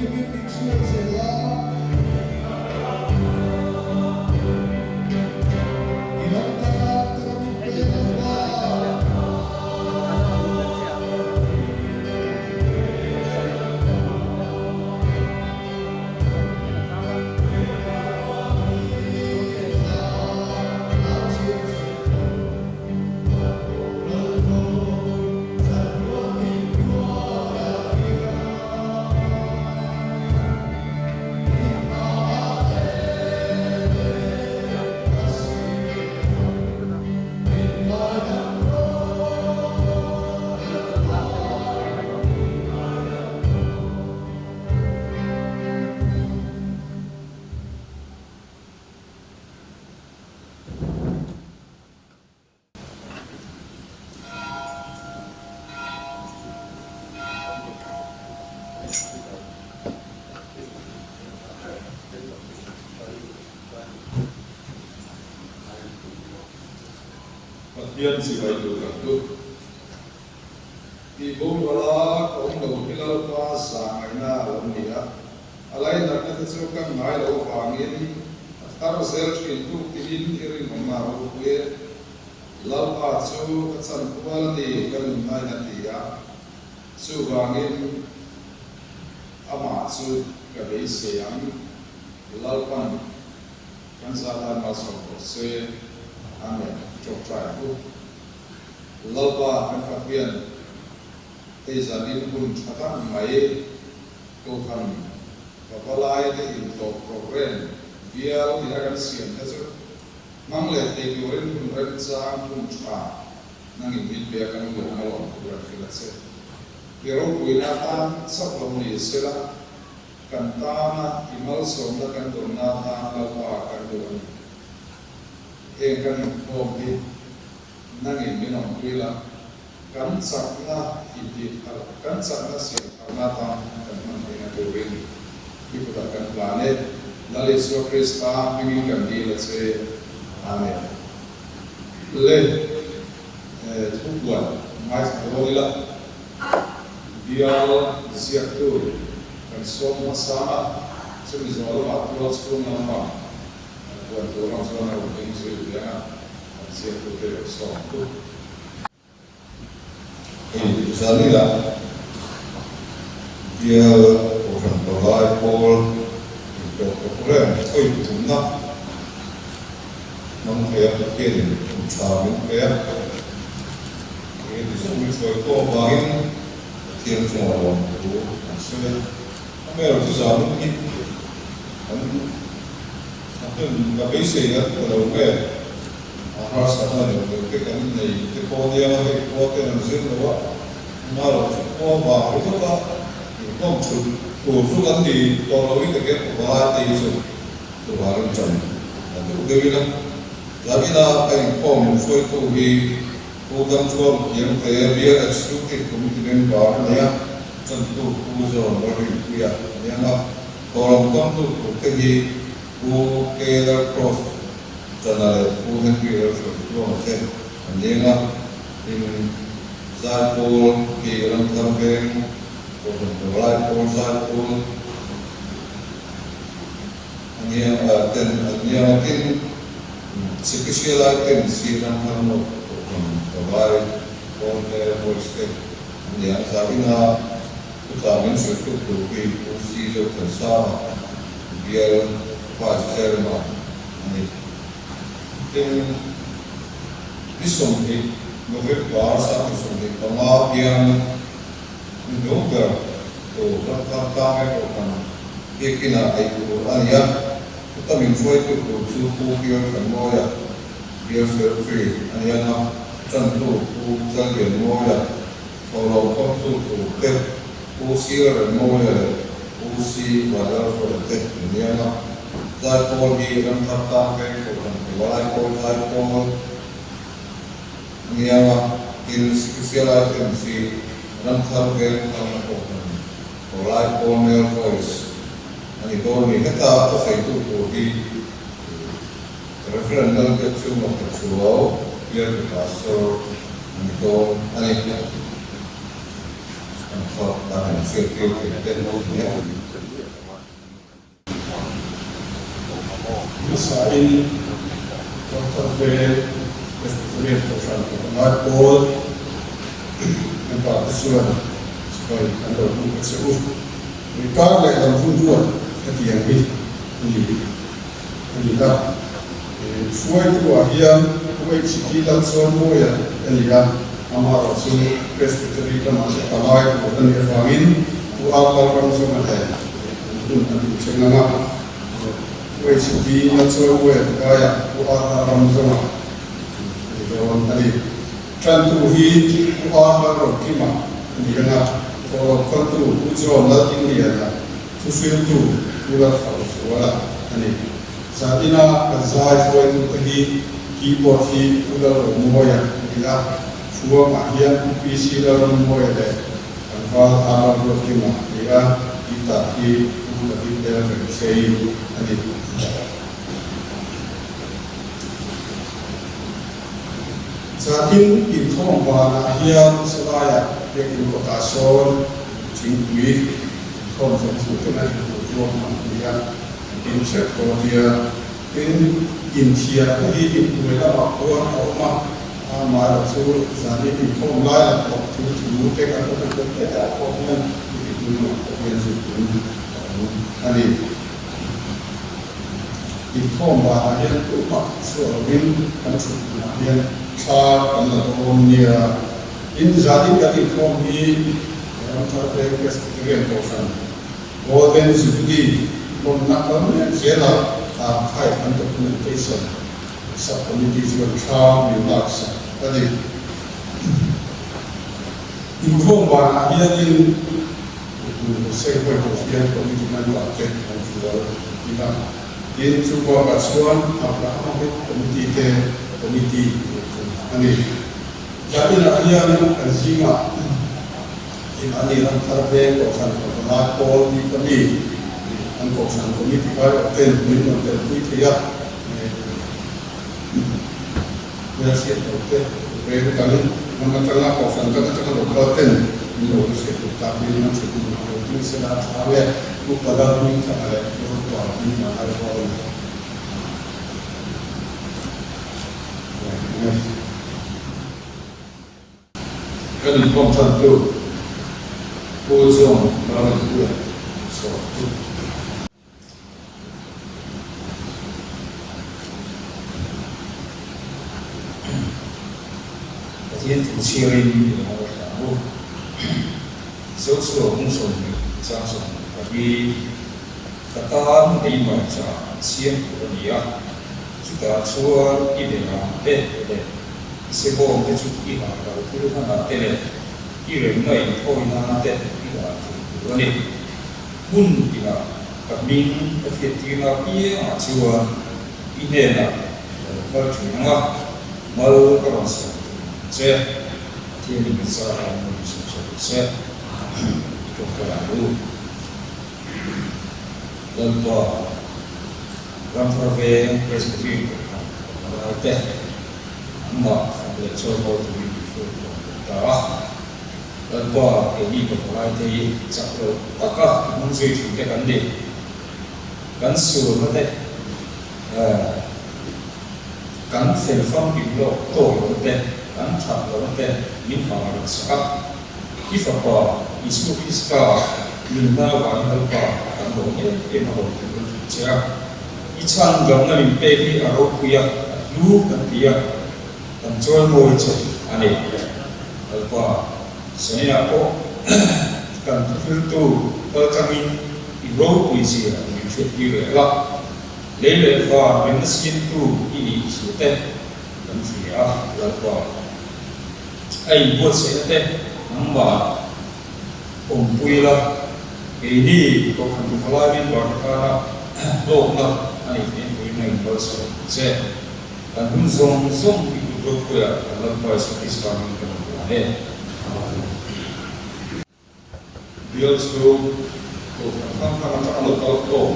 tumin min hruai zel a. I ram tan ka ram in pe Lalpa. Pathian chibai tur kan tu. Tih borala ka awm lo hi Lalpa zahngaihna a lo ni a. A lainatna te chu kan ngai lo avangin a thar zel thin tuk tiin i rinawm a ropui e. Lalpa chu ka chan kual a ni ka nunnain a ti a, chuvangin amah chu ka beisei ang. Lalpan kan zahdan malsawm rawh se. Amen. Ṭawngṭai ang u. Lalpa kan Pathian, hei zanin hun ṭha tak mai Kohhran Pavalai te intlawh programme bial tina kan siam te chu hmang leh thei turin hun remchang hun tha nangin min pe a kan lawm a lawm tur a thil a che. I ropuina atan chauh lo ni sela kan tana i malsawmna kan dawnna atan Lalpa kan duh a ni. Heng kan inkhawm hi nangin min awmpui la. Kan chakna intih thar, kan chakna siam tharna atan kan hman theihna turin i kutah kan hlan e. Lal Isua Krista hmingin kan dil a che. Amen. Le thupuan ngaithla dawn ila, bial ziaktu kan sawm hmasa a, chumi zawh lamah tual chhung lampang puan tur ang chuan a rawn ding zui ve ang a, kan ziaktute lo sawm tu. Hei Zanila bial Kohhran Palai Pawl inhlawh programme hawi tumna hmang thei a Pathianin hun tha min pe a, eng emaw zawng min hruai khawm avangin Pathian chungah lawmthu an sawi a. Amaherawhchu chu zanin hi kan thahnem ka beisei kan hmu lo nge? A harsatna deuh deuh te kan nei te pawh nia hei khua ten an zir lo a, ama loh chu khua vang ringawt a inkhawm thut tur chu kan ni tawh lo in takin pavalai te hi chu chuvangin ṭan a deuh deuh in a. Zanin a ka inkhawm min hruaitu hi Pu Damchhuak Thiamte Bial Executive Committee member a ni a, ṭantu Pu Zawn Lalrinpuia a ni ang a, thawhlam kamtu tur te hi Pu Taylor Cross Chana leh Pu Henry Lalhruaitluanga te an leng a, tin, Zaipawl hi Ramthar Veng, Kohhran Pavalai Pawl Zaipawl a nia ten an nia a, tin, Special Item si Ramthar North Kohhran Pavalai Pawl Male Voice te an ni ang. Zahina thuchah min hrilhtu tur hi Pu Si Zothansanga Bial Vice Chairman a ni. Tin, ni 20 November 25 hian ni hnung ber tur Ramthar tlang erawh kan biakinah neih tur a ni a, chuta min hruaitu tur chu Pu Kial Thanmawia, Bial Secretary a ni ang a, Chantu Pu Challianmawia, Thawhlo kawmtu tur te Pu Sir Remmawia leh Pu Si Vanlalhruaia te an ni ang a, Zaipawl hi Ramthar tang veng Kohhran Pavalai Pawl Zaipawl a ni ang a, tin Special Items hi Ramthar veng tangna Kohhran Pavalai Pawl Male Voice a ni dawn a ni. Heta ka sawitu tur hi Rev. Lalbiakchhunga Pachuau, Bialtu Pastor a ni dawn a ni. Kan thawk dan an hriattir theih te a ni a. Hmasain Doctor Vel Presbyterian Kohhran Pavalai Pawl member te chuan chibai an lo hmuh a che u. Inkar leh lam hun ruat hetiang hi a ni a ni a. Hruaitu ah hian UHD Lalchuanmawia a ni a, amaherawh chu Presbytery lamah te palai tur a nih avangin Pu Ar Lalramzawma leh an hun an inthleng ang a. UHD Lalchuanmawia tikaiah Pu Ar Lalramzawma a ni dawn a ni. Tantu hi Pu Ar Lalrokima a ni ang a, thawhlawpkhawltu Pu John Laltingliana, thuhriltu Pu Lalfauzuala a ni. Zanina kan zai hruaitute hi keyboard hi Pu Lalromawia a ni a, Hruangah hian Pu PC Lalrammawia leh kan val A Lalruatkima a ni a, guitar hi Pu David Lalrenghrei a ni. Zanin inkhawm banah hian salaiah biakinn kawtah sawn thingpui inkhawm zawng zawng ten a inhmuh ruam ang a ni a, an in hrep dawn nia. Tin, inthiarna hi inhnuai lamah khuan a awm a, amaherawh chu zanin inkhawm lai lam pawh thil thu te kan awm fel hle ah pawh hian i hnungah pawh hian zirtir a awm a ni. Inkhawm banah hian tumah chhuah lovin kan chhuk hunah hian thla kan la dawn nia. Tin, zanin kan inkhawm hi Ramthar Veng Presbyterian Kohhran Golden Jubilee lawmna kal mek zela Archive and Documentation Sub-Committee chuan thla min laksak a ni. Inkhawm banah hianin Hussein Huaihawt hian committee member te an fual bik a, tin chu bakah chuan Abraham Ahmed committee te committee neih tum a ni. Zaninah hian kan zingah Imani Ramthar Veng Kohhran Pavalai Pawl bik a mi an Kohhran committee aiawh ten min rawn telpui thei a, Hmelhriat lo te veng dang lam atanga Kohhran dang atanga lo kal ten min lo la hriat duh tak in an hre hmun ah lo ding sela a tha nge Upa Lalhmingthanga leh Upa Hmingmana rual a ni. Kan inkhawm tantu Pu John Lalrinpuia sawmtu. Pathian thu chhiarin i lo ngaithla ang u. Zochhuak hung 20 chang 24 Ka tan keimah chah an siam tur a ni a, chutah chuan i beram te leh i sebawm te chu i hah lo thil hmanah te leh i remna inthawi nan te i dah thei tur a ni. Hmun tinah ka hming ka hriattirna apiangah chuan i hnenah ka lo kal thin ang a, mal ka rawn sawi thin ang che. Pathianin min zar ang min sawi sawi rawh se. I tawngtai ang u. Lalpa, Ramthar Veng Presbyterian Kohhran palai te anmah fak leh chawimawi turin min hruai khawm tawh ta a. Lalpa, keini pavalai te hi chak lo taka hmang zui thin te kan ni. Kan sualna te, kan fel famkim lawk tawk lohna te, kan that lohna te min hang reng sak a. I Fapa, Isua Krista nunna avangin Lalpa kan lawm em em a rawn ti lul thin che a. I chhan damna min pek hi a ropui a, a hlu kan ti a. Kan chawimawi che a ni. Lalpa, Zaninah pawh kan thuhriltu kal tlangin i ropui zia min hriattir leh la. Lei leh van remna siamtu i nih zia te kan hria a, Lalpa. A inbuatsaihna te nangmah awmpui la, keini Kohhran Tuvalai member te tana hlawkna a nih theihna turin a inbuatsaih ang che. Kan hun zawng zawng i kut ropuiah kan Lalpa Isu Krista hming kan rawn buan e. Amen. Bial chhung Kohhran hrang hrang atanga lo kal khawm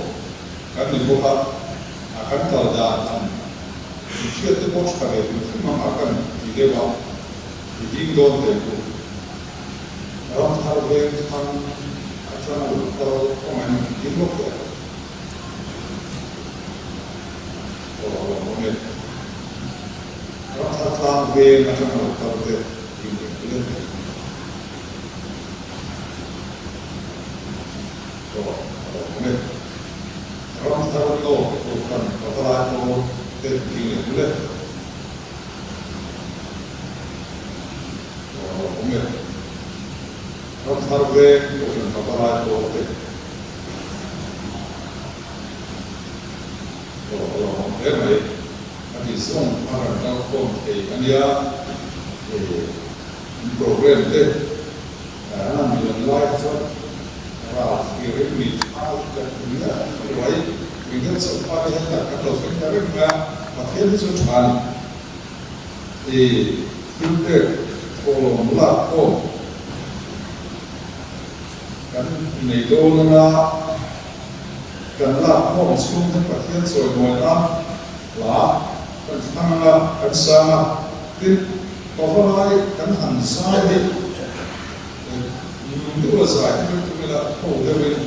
kan ni bawk a, a kan kal dan han inhriat te pawh tha ve hrim hrim ang a kan ti deuh a, i ding dawn teh ku. Ramthar veng thlang atanga lo kal kawngah hian i ding lawk teh. Veng atanga lo kal te ding leh hle thei. Aw a lo awm e. Ramthar North Kohhran Pavalai Pawl te ding leh hle. Aw a lo awm e. Ramthar Veng Kohhran Pavalai Pawl te. Aw a lo awm hle mai. A ti zawng a rawn kal khawm thei a nia. In program te an han lian lai kha chuan ral thlir in mi tha hi kan hmu nia ruai ui deuh chauh pa te hian tak kan lo thleng ta reng mai a, Pathian hi chu tha a ni. I thil pek thawhlawm lak khawm kan nei dawn anga kan lak khawm chhung hian Pathian chawimawina hla kan thlang anga kan sang a, tin Pavalai kan han zai hi nung deuh a zai hi tum ila tho deuhin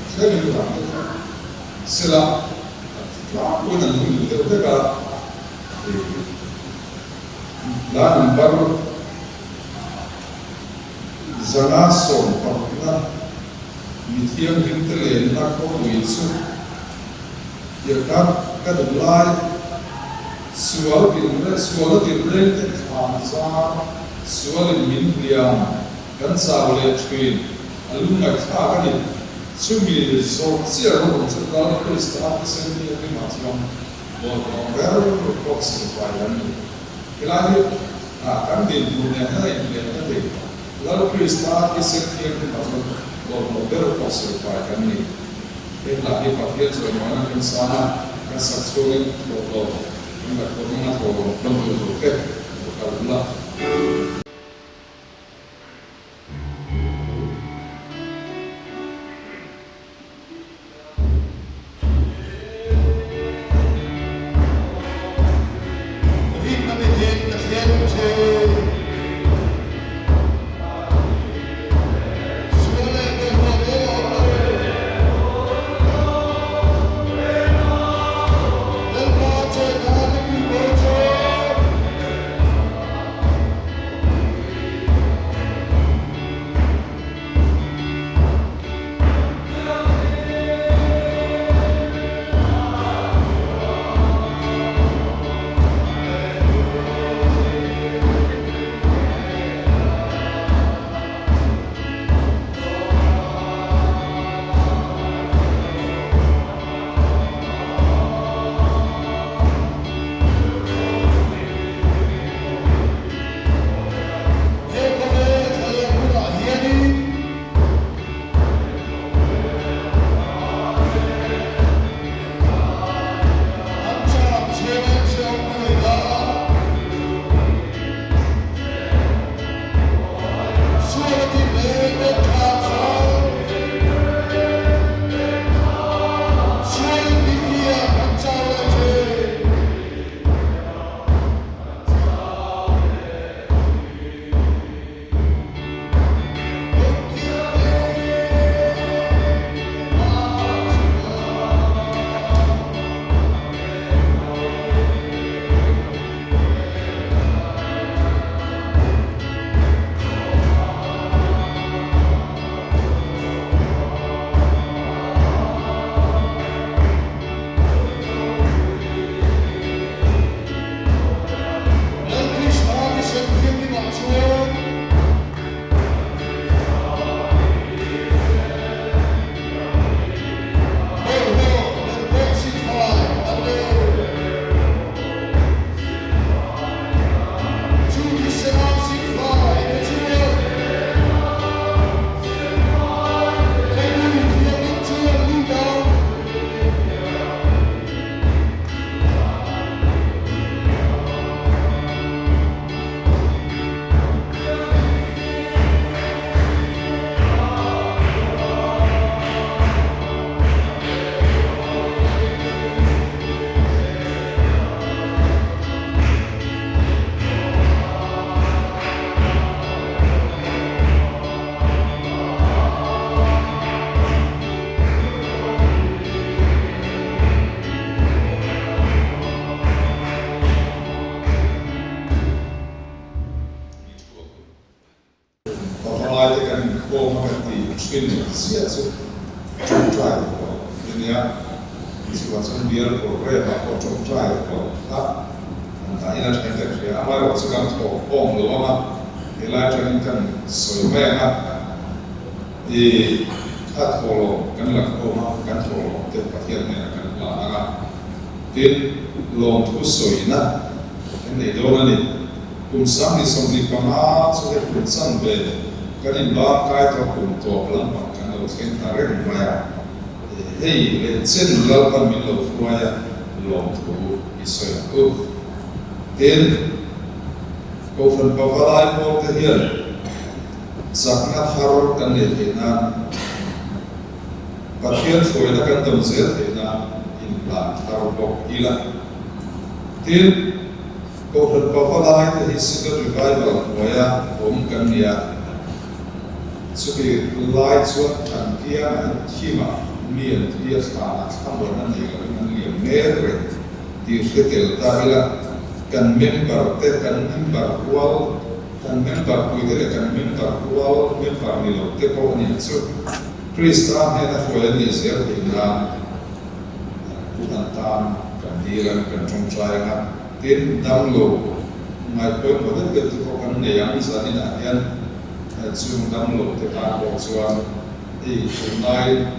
thlengin vang deuh kha sela tlangpuiin an lung duh deuh vek a, la number zanga sawmparukna mithianghlim te lenna khawpui chu Tiangkha ka duh lai, sual tin sual a tin reng te thlan zar, sualin min hliam, kan chau leh thin, a lungngaihthlak a ni. Chumi zawh chiah rawng chu Lal Krista thisen hi a hlimah chuan bawlhhlawh ber pawh silfai an ni. Helai hi kan dinhmun nen hian a inhliam ka ti. Lal Krista thisen thianghlimah chuan bawlhhlawh ber pawh silfai kan ni. He hla hi Pathian chawimawi nan kan san a, kan sak chhungin thawhlawm kan la khawm ang a, thawhlawm tlawn tur tur te lo kal ula. Rinna mitin ka thlen che. Sual leh bawlhhlawh reng a awm lo. Lalpa chetna ka pui bawi che. kan inkhawm a kan tih thin chiah chu tawngtai pawh a nia. Chuvang chuan bial programme ah pawh tawngtai pawh kha an dah in a then kan hria. Amaherawh chu kan thawk khawm lo ang a, helai atangin kan sawi mai ang a, i kha thawhlawm kan la khawm a, kan thawhlawm te Pathian hnenah kan hlan ang a, tin lawmthu sawina kan nei dawn a ni. Kum 2025 chu hei kum chanve kan inbang kai tawh kum tawp lampang kan lo thleng ta reng mai a. Hei leh chen Lalpan min lo hruai a lawmthu i sawi ang u. Tin, Kohhran Pavalai pawl te hian chakna thar kan nei theih nan, Pathian hruaina kan dawm zel theih nan inhlan thar bawk ila. Tin, Kohhran Pavalai te hi Synod Revival hnuaia awm kan ni a. Chumi lai chuan an piangah hian thimah mi an thi a, thlanah thlamuan a nei loin an liam mek reng tih hre tel ta ila, kan member te, kan member rual, kan member puite leh kan member rual member ni lo te pawh a nih chu Krista hnena hruai an nih zel theih nan an pu an tan kan dil ang, kan tawngtai ang a, tin damlo ngaihpawimawh deuh deuh te pawh kan nei ang zaninah hian. Chung dam lo te tan pawh chuan hei tunlai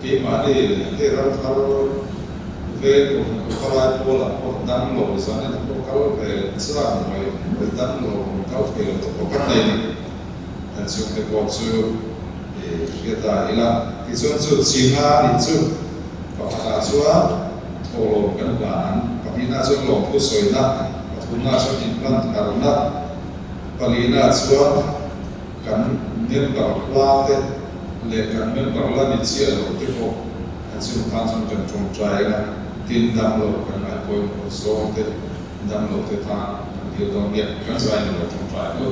keimahni hei ram thar veng kohhran kawkalai pawlah pawh dam lo zanin a pawh kal ve chak mai mai dam lo rawn kal thei lo te pawh kan nei ni. Chung te pawh chu hria ta ila. Tichuan chu chinga nih chu pakhatah chuan thawhlawm kan hlan ang, pahnihna chuan lawmthu sawina, pathumna chuan inhlan tharna, Palina chuan kan member hla te leh kan member la ni chiah lo te pawh a chung tan chuan kan tawngtai ang a, tin damlo kan ngaihpawimawh zawng te damlo te tan kan dil dawn nia, kan zai ni lo tawngtai ang u.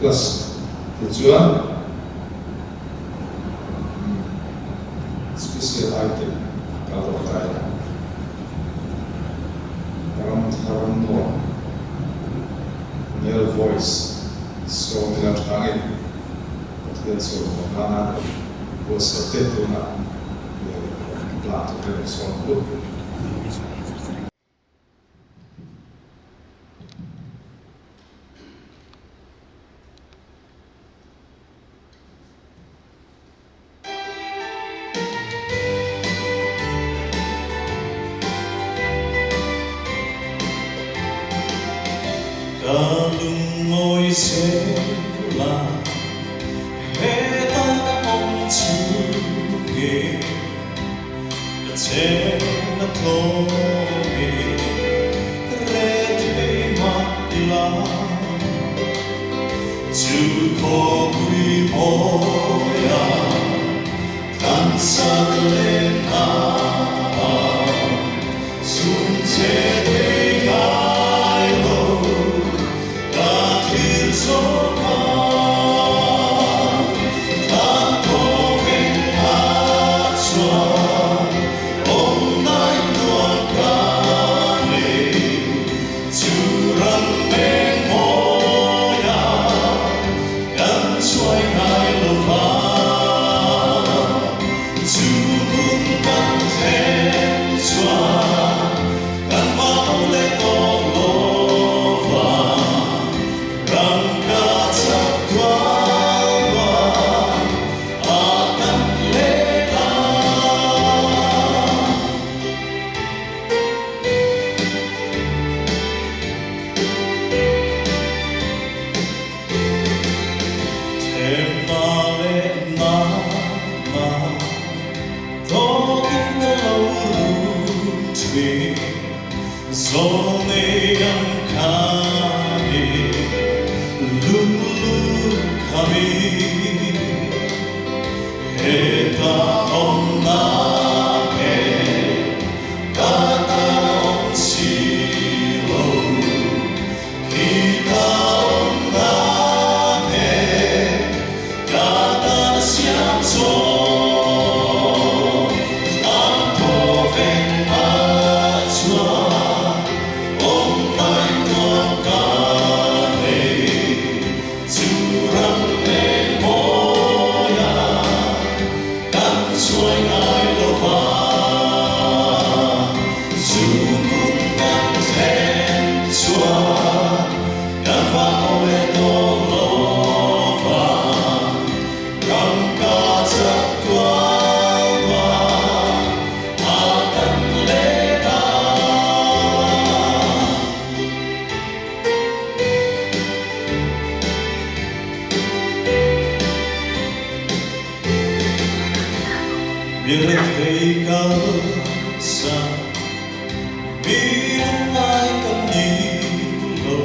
Plus tichuan special item kal rawh ta ila. Ramthar nuam male voice sawmila tha nge Pathian chawlhmawh nana buatsaih te tunah plan tur te sawm ut. Ka lungngawi zel a, heta ka awm chhungin ka chen a tlawmin rethei mah ila. Chu khawpui mawia kan sat leh hna sum che thei ngai lo ka thlir zawk a, tlan thawveng a chuan awm naih nuam ka nei. Chu ram eng mawia kan chuai ngai lo va, chu hun kan thlen chuan kan vau leh tawh lo va, ram ka chak tual tual a kan let a. Themna leh natna tawkin ka lo rum thin, Zawlnei ang khanin lunglu khamin heta awmna nge Ka tan awm si lo, khi ka awm na nge ka tan a siam zawk. Thlam thaw veng a chuan awm ngai nuam ka nei, chu ram eng mawia Kan chuai ngai lo va, chu hmun kan thlen chuan kan va aw leh tawh lo va, ram ka chak tual tual a kan let a. Mirethei kal sa mi lungngai ka ni lo,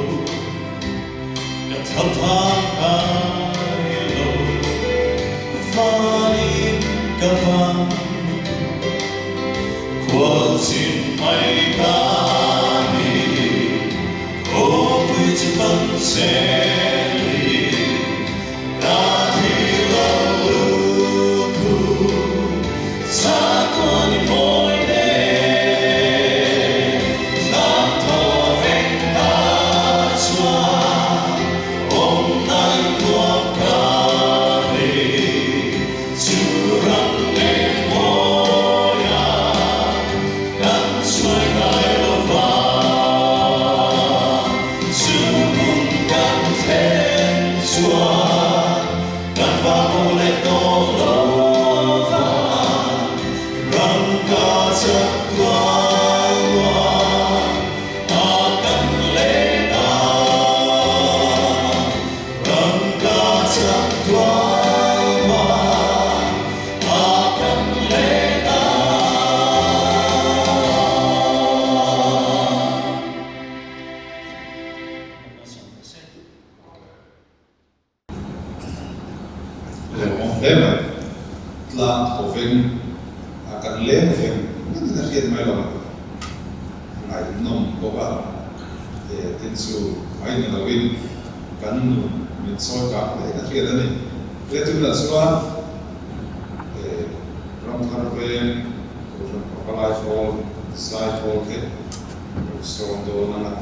ka thlaphan ngai lo, vanin ka van khualzin mai ka ni, khawpui chu kan zel in. Ka thil lo lutu chatuan i mawi nen, Hnam thaw vek ta chuan awm naih nuam ka nei, Chu ram eng mawia kan chuai ngai lo va. Chu hmun kan thlen chuan kan va hmu leh tawh lo va, ram ka chak tual tual a kan let a, ram ka chak tual tual a kan let a. Lawmawm hle mai. Tlang tho veng a kan leng veng vengin a hriat mai lo ang. A ngaihnawm bawk a, tin chu mai ni loin. Kan nun min chawi kang hle in a hriat a ni. He tunah chuan Ramthar Veng Kohhran Pavalai Pawl Zai Pawl te lo sawm dawn anga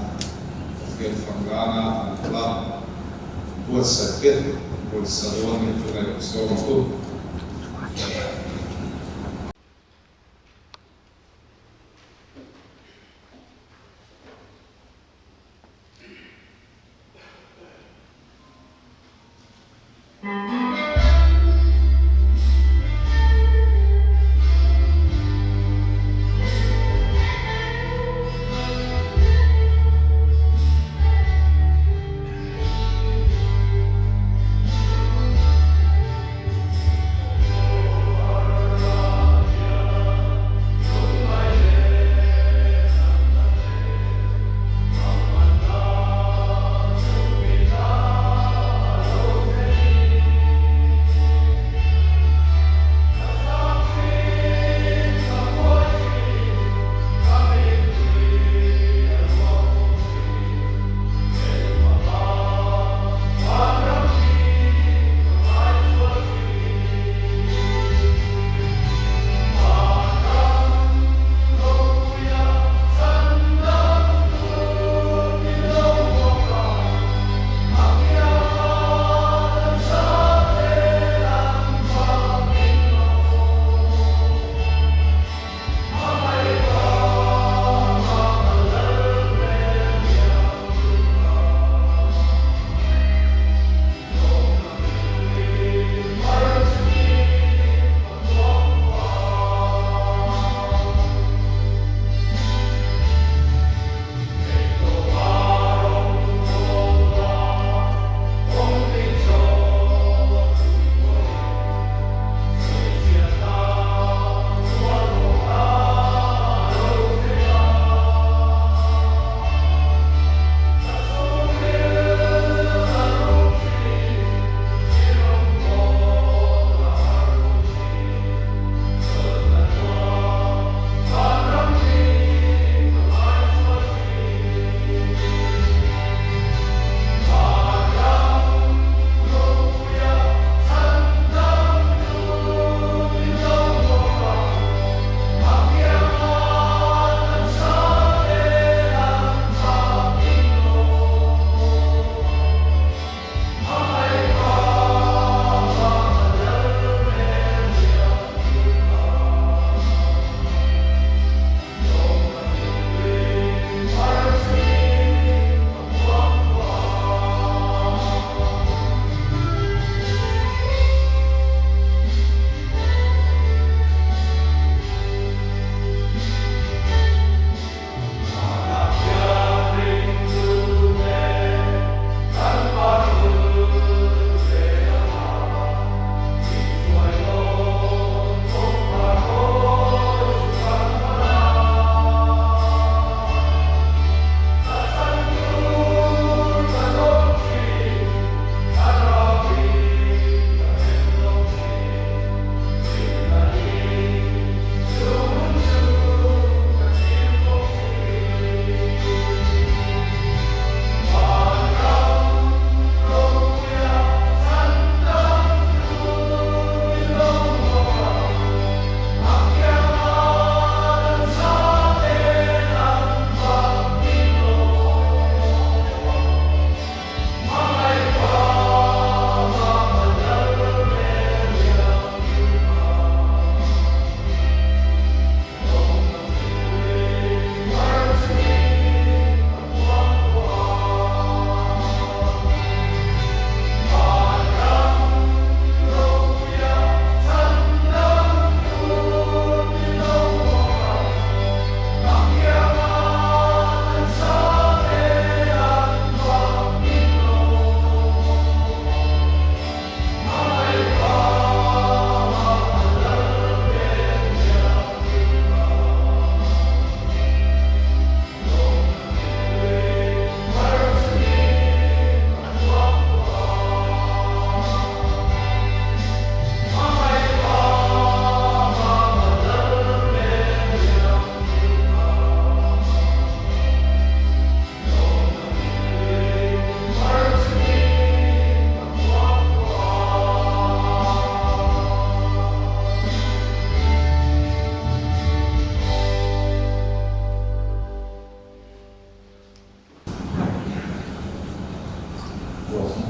Pathian fak nana an hla buatsaih te rawn sa dawn ni tunah lo sawm ang u.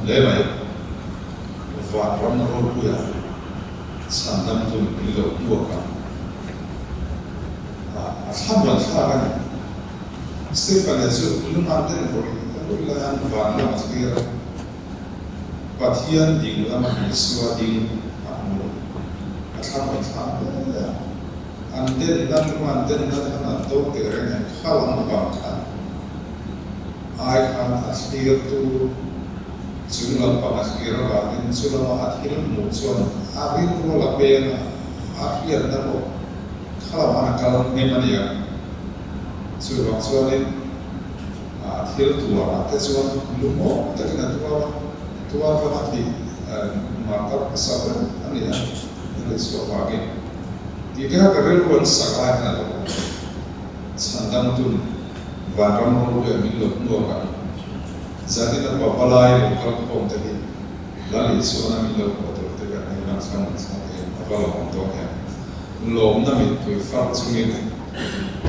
hle mai. Vanram ropuia chhandamtu min lo hmuak ang. A thlamuan thlak a ni. Stephane chu lung an den rawih rawih lai an van lam a thlir a, Pathian ding lama Isua ding a hmu lo. A thlamuan thlak hle a. An den na lung an den na khan an do teh reng em kha lam bang khan ai khan a thlirtu chung lampang a thlir avangin chu lama a thil hmuh chuan a rilrual a peng a, a hriatna pawh kha lamah a kal hnem a nia. Chuvang chuanin a thil tuarah te chuan lungawm takin a tuar a, tuar khan a thih martar hmasa ber a ni a, a nih chhuah vangin tih te kha ka rilru an sak lai khan a lo awm. Chhandamtun vanram ropuia min lo hnuak ang. Zanin a pavalai lo kal khawm te hi Lal Isuana min lo haw tur te kan hei lang chhang ang chhang em a va lawm dawn em. Lawmna mittui far chungin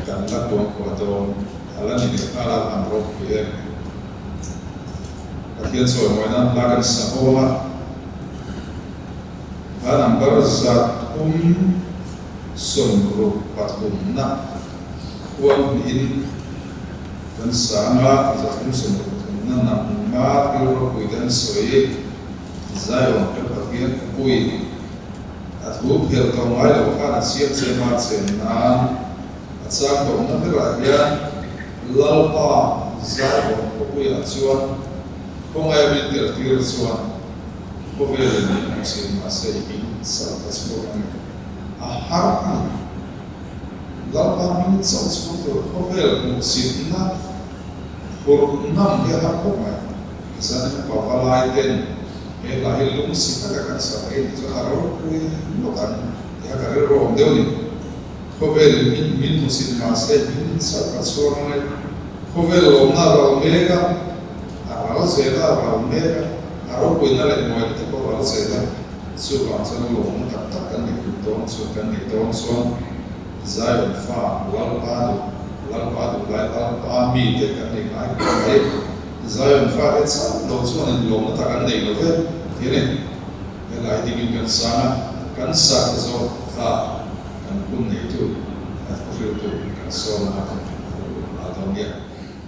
kan la kuangkuah dawn a la ni leh nghal a an ropui em. Pathian chawimawi nan hla kan sa ho a, hla number 363 na khuang hnihin kan sa ang a, 363 na nangma thil ropui te an sawi Zion ka Pathian khawpui a thu phelh tawh ngai loh khan a siam chem a chen nan a chang tawhna berah hian Lalpa Zion khawpuiah chuan khawngaih min tel tir chuan khawvelin min hmu sin mahse i hming chauh ka chhuak a ni. A har a ni. Lalpa hming chauh chhuak tur khawvel hmuhsitna phurh ngam hi a har khawp mai. Zanin pavalai ten he hla hi lungsi taka kan sa thei tih chuan a ropui ngawt ang tih a ka rilru awm deuh a ni. Khawvel min min hmusit mahse min chauh ka chhuak ang e. Khawvel lawmna a ral mek a, a ral zel a, a ral mek a, a ropuina leh mawina te pawh a ral zel a, chuvang chuan lawmna tak tak kan neih duh dawn chuan kan neih dawn chuan Zion fa Lalpa duh Lalpa duh lai Lalpa mite kan nei ngai khawp mai. Zion fate chauh lo chuan in lawmna tak an nei lo ve ti a ni. Helai dingin kan sang a, kan sak zawh kha kan hun neitu, a thuhriltu kan sawm a, kan a dawn nia.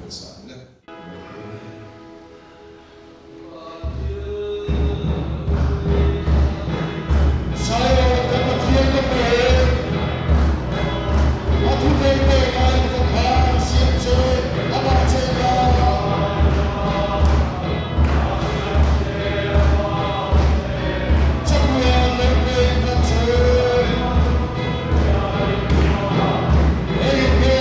Pawisa le. Zion ka Pathian ka pe, a thupek pek ai ka kha kan siam che, amah che ka. Chatuan lo pek kan che, engin nge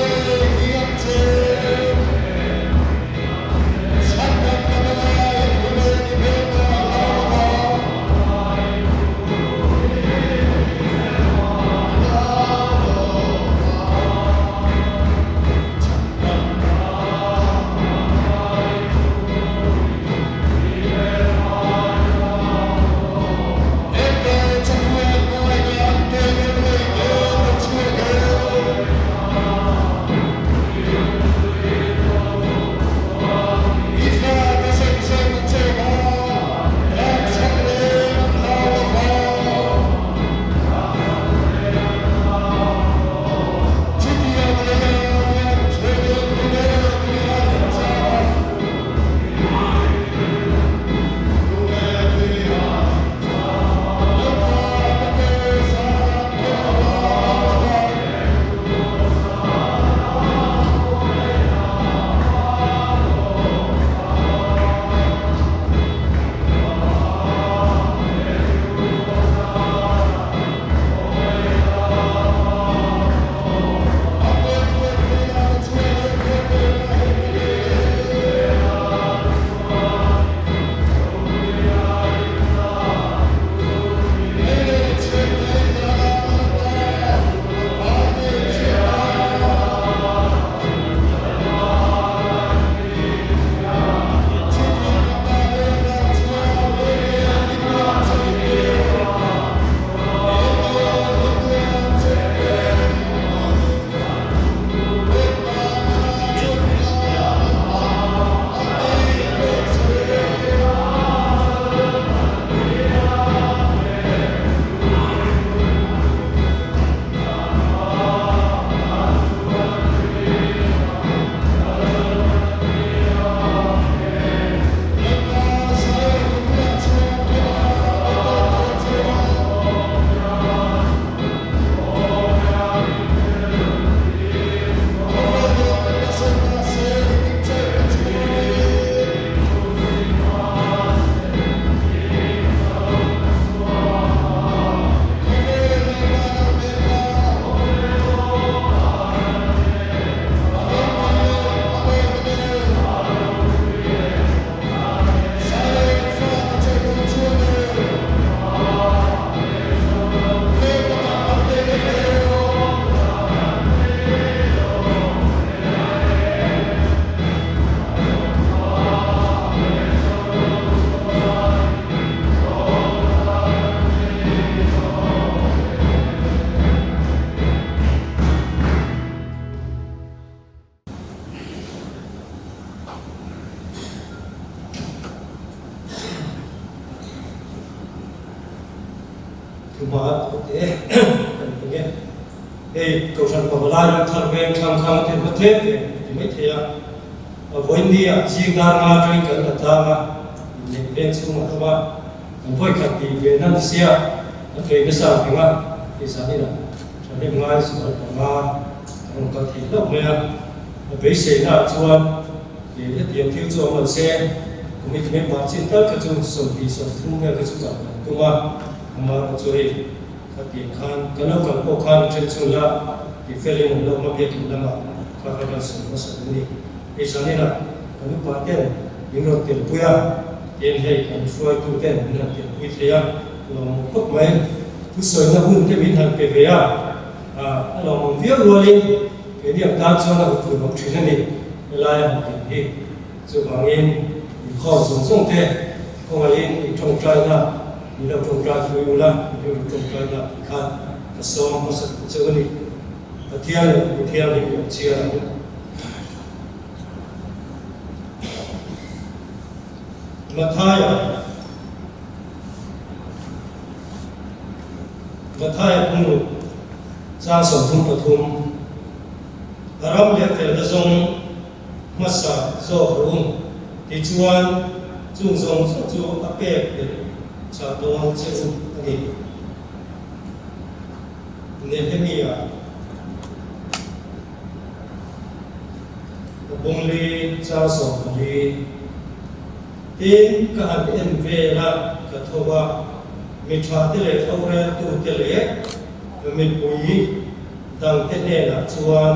Thuma te kan ti nge. Hei Kohhran Pavalai ram thar veng thlang khang te hma tlem ve a ti mai thei a. A vawiin ah zing dar nga atangin kan la tlang a, inneih veng chhungah awm a, kan vawikhat tih ve nan sia an vei nasa ang reng a, hei zanin ah thahnem ngai zual panga a rawn kal thei hlauh mai a. A beiseina ah chuan hetiang thil chu awm lo se, committee member chin tal kha chu 20 30 vel kha chu kal kan tum a, amaherawhchu chu hei Khatiang khan ka lo kal pawh khan a then chhun la tih felin an lo awm a, biakin lamah kha kha kan sawi hmasa duh a ni. Hei zaninah kan upa ten min rawn telpui a, tin hei kan hruaitu ten min han telpui thei a, lawmawm khawp mai. Thusawina hun te min han pe ve a, a lawmawm viau rualin keini ang tan chuan a huphurh awm thin a ni helai a han din hi. Chuvangin inkhawm zawng zawng te khawngaihin i tawngtaina min lo tawngtai pui ula, min lo tawngtaina tih khan ka sawm hmasa duh cheu a ni. Pathian leh Pu Thianghlim lo chhiar ang. Mathaia Mathaia pumruk chang 33 A ram leh felna zawng hmasa zawk ru. Tichuan, chung zawng zawng chu a pek belh chah dawn che u a ni. Nehemia a bungli chang 14. Tin, ka han en vel a, ka tho a, mi tha te leh roreltute leh mipui dangte hnenah chuan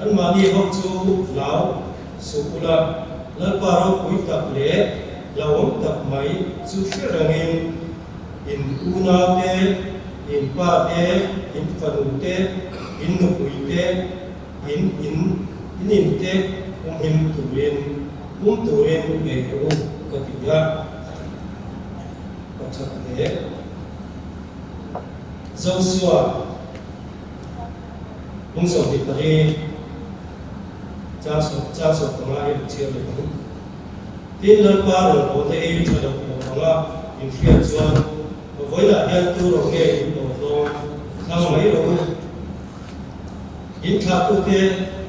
anmahni ho chu hlau suh ula, Lalpa ropui tak leh hlauhawm tak mai chu hre rengin in unau te, in pa te, in fanu te, in nupui te, in in in in te humhim turin hum turin bei rawh u ka ti a. Pakhat leh Joshua. Kum 24 chang chang 15 hi an chhiar leh ang. Tin, Lalpa rawn haw te hi tha loh lo anga in hriat chuan vawiinah hian tu rawh nge in tawh dawn thlang mai rawh u. In thlahtute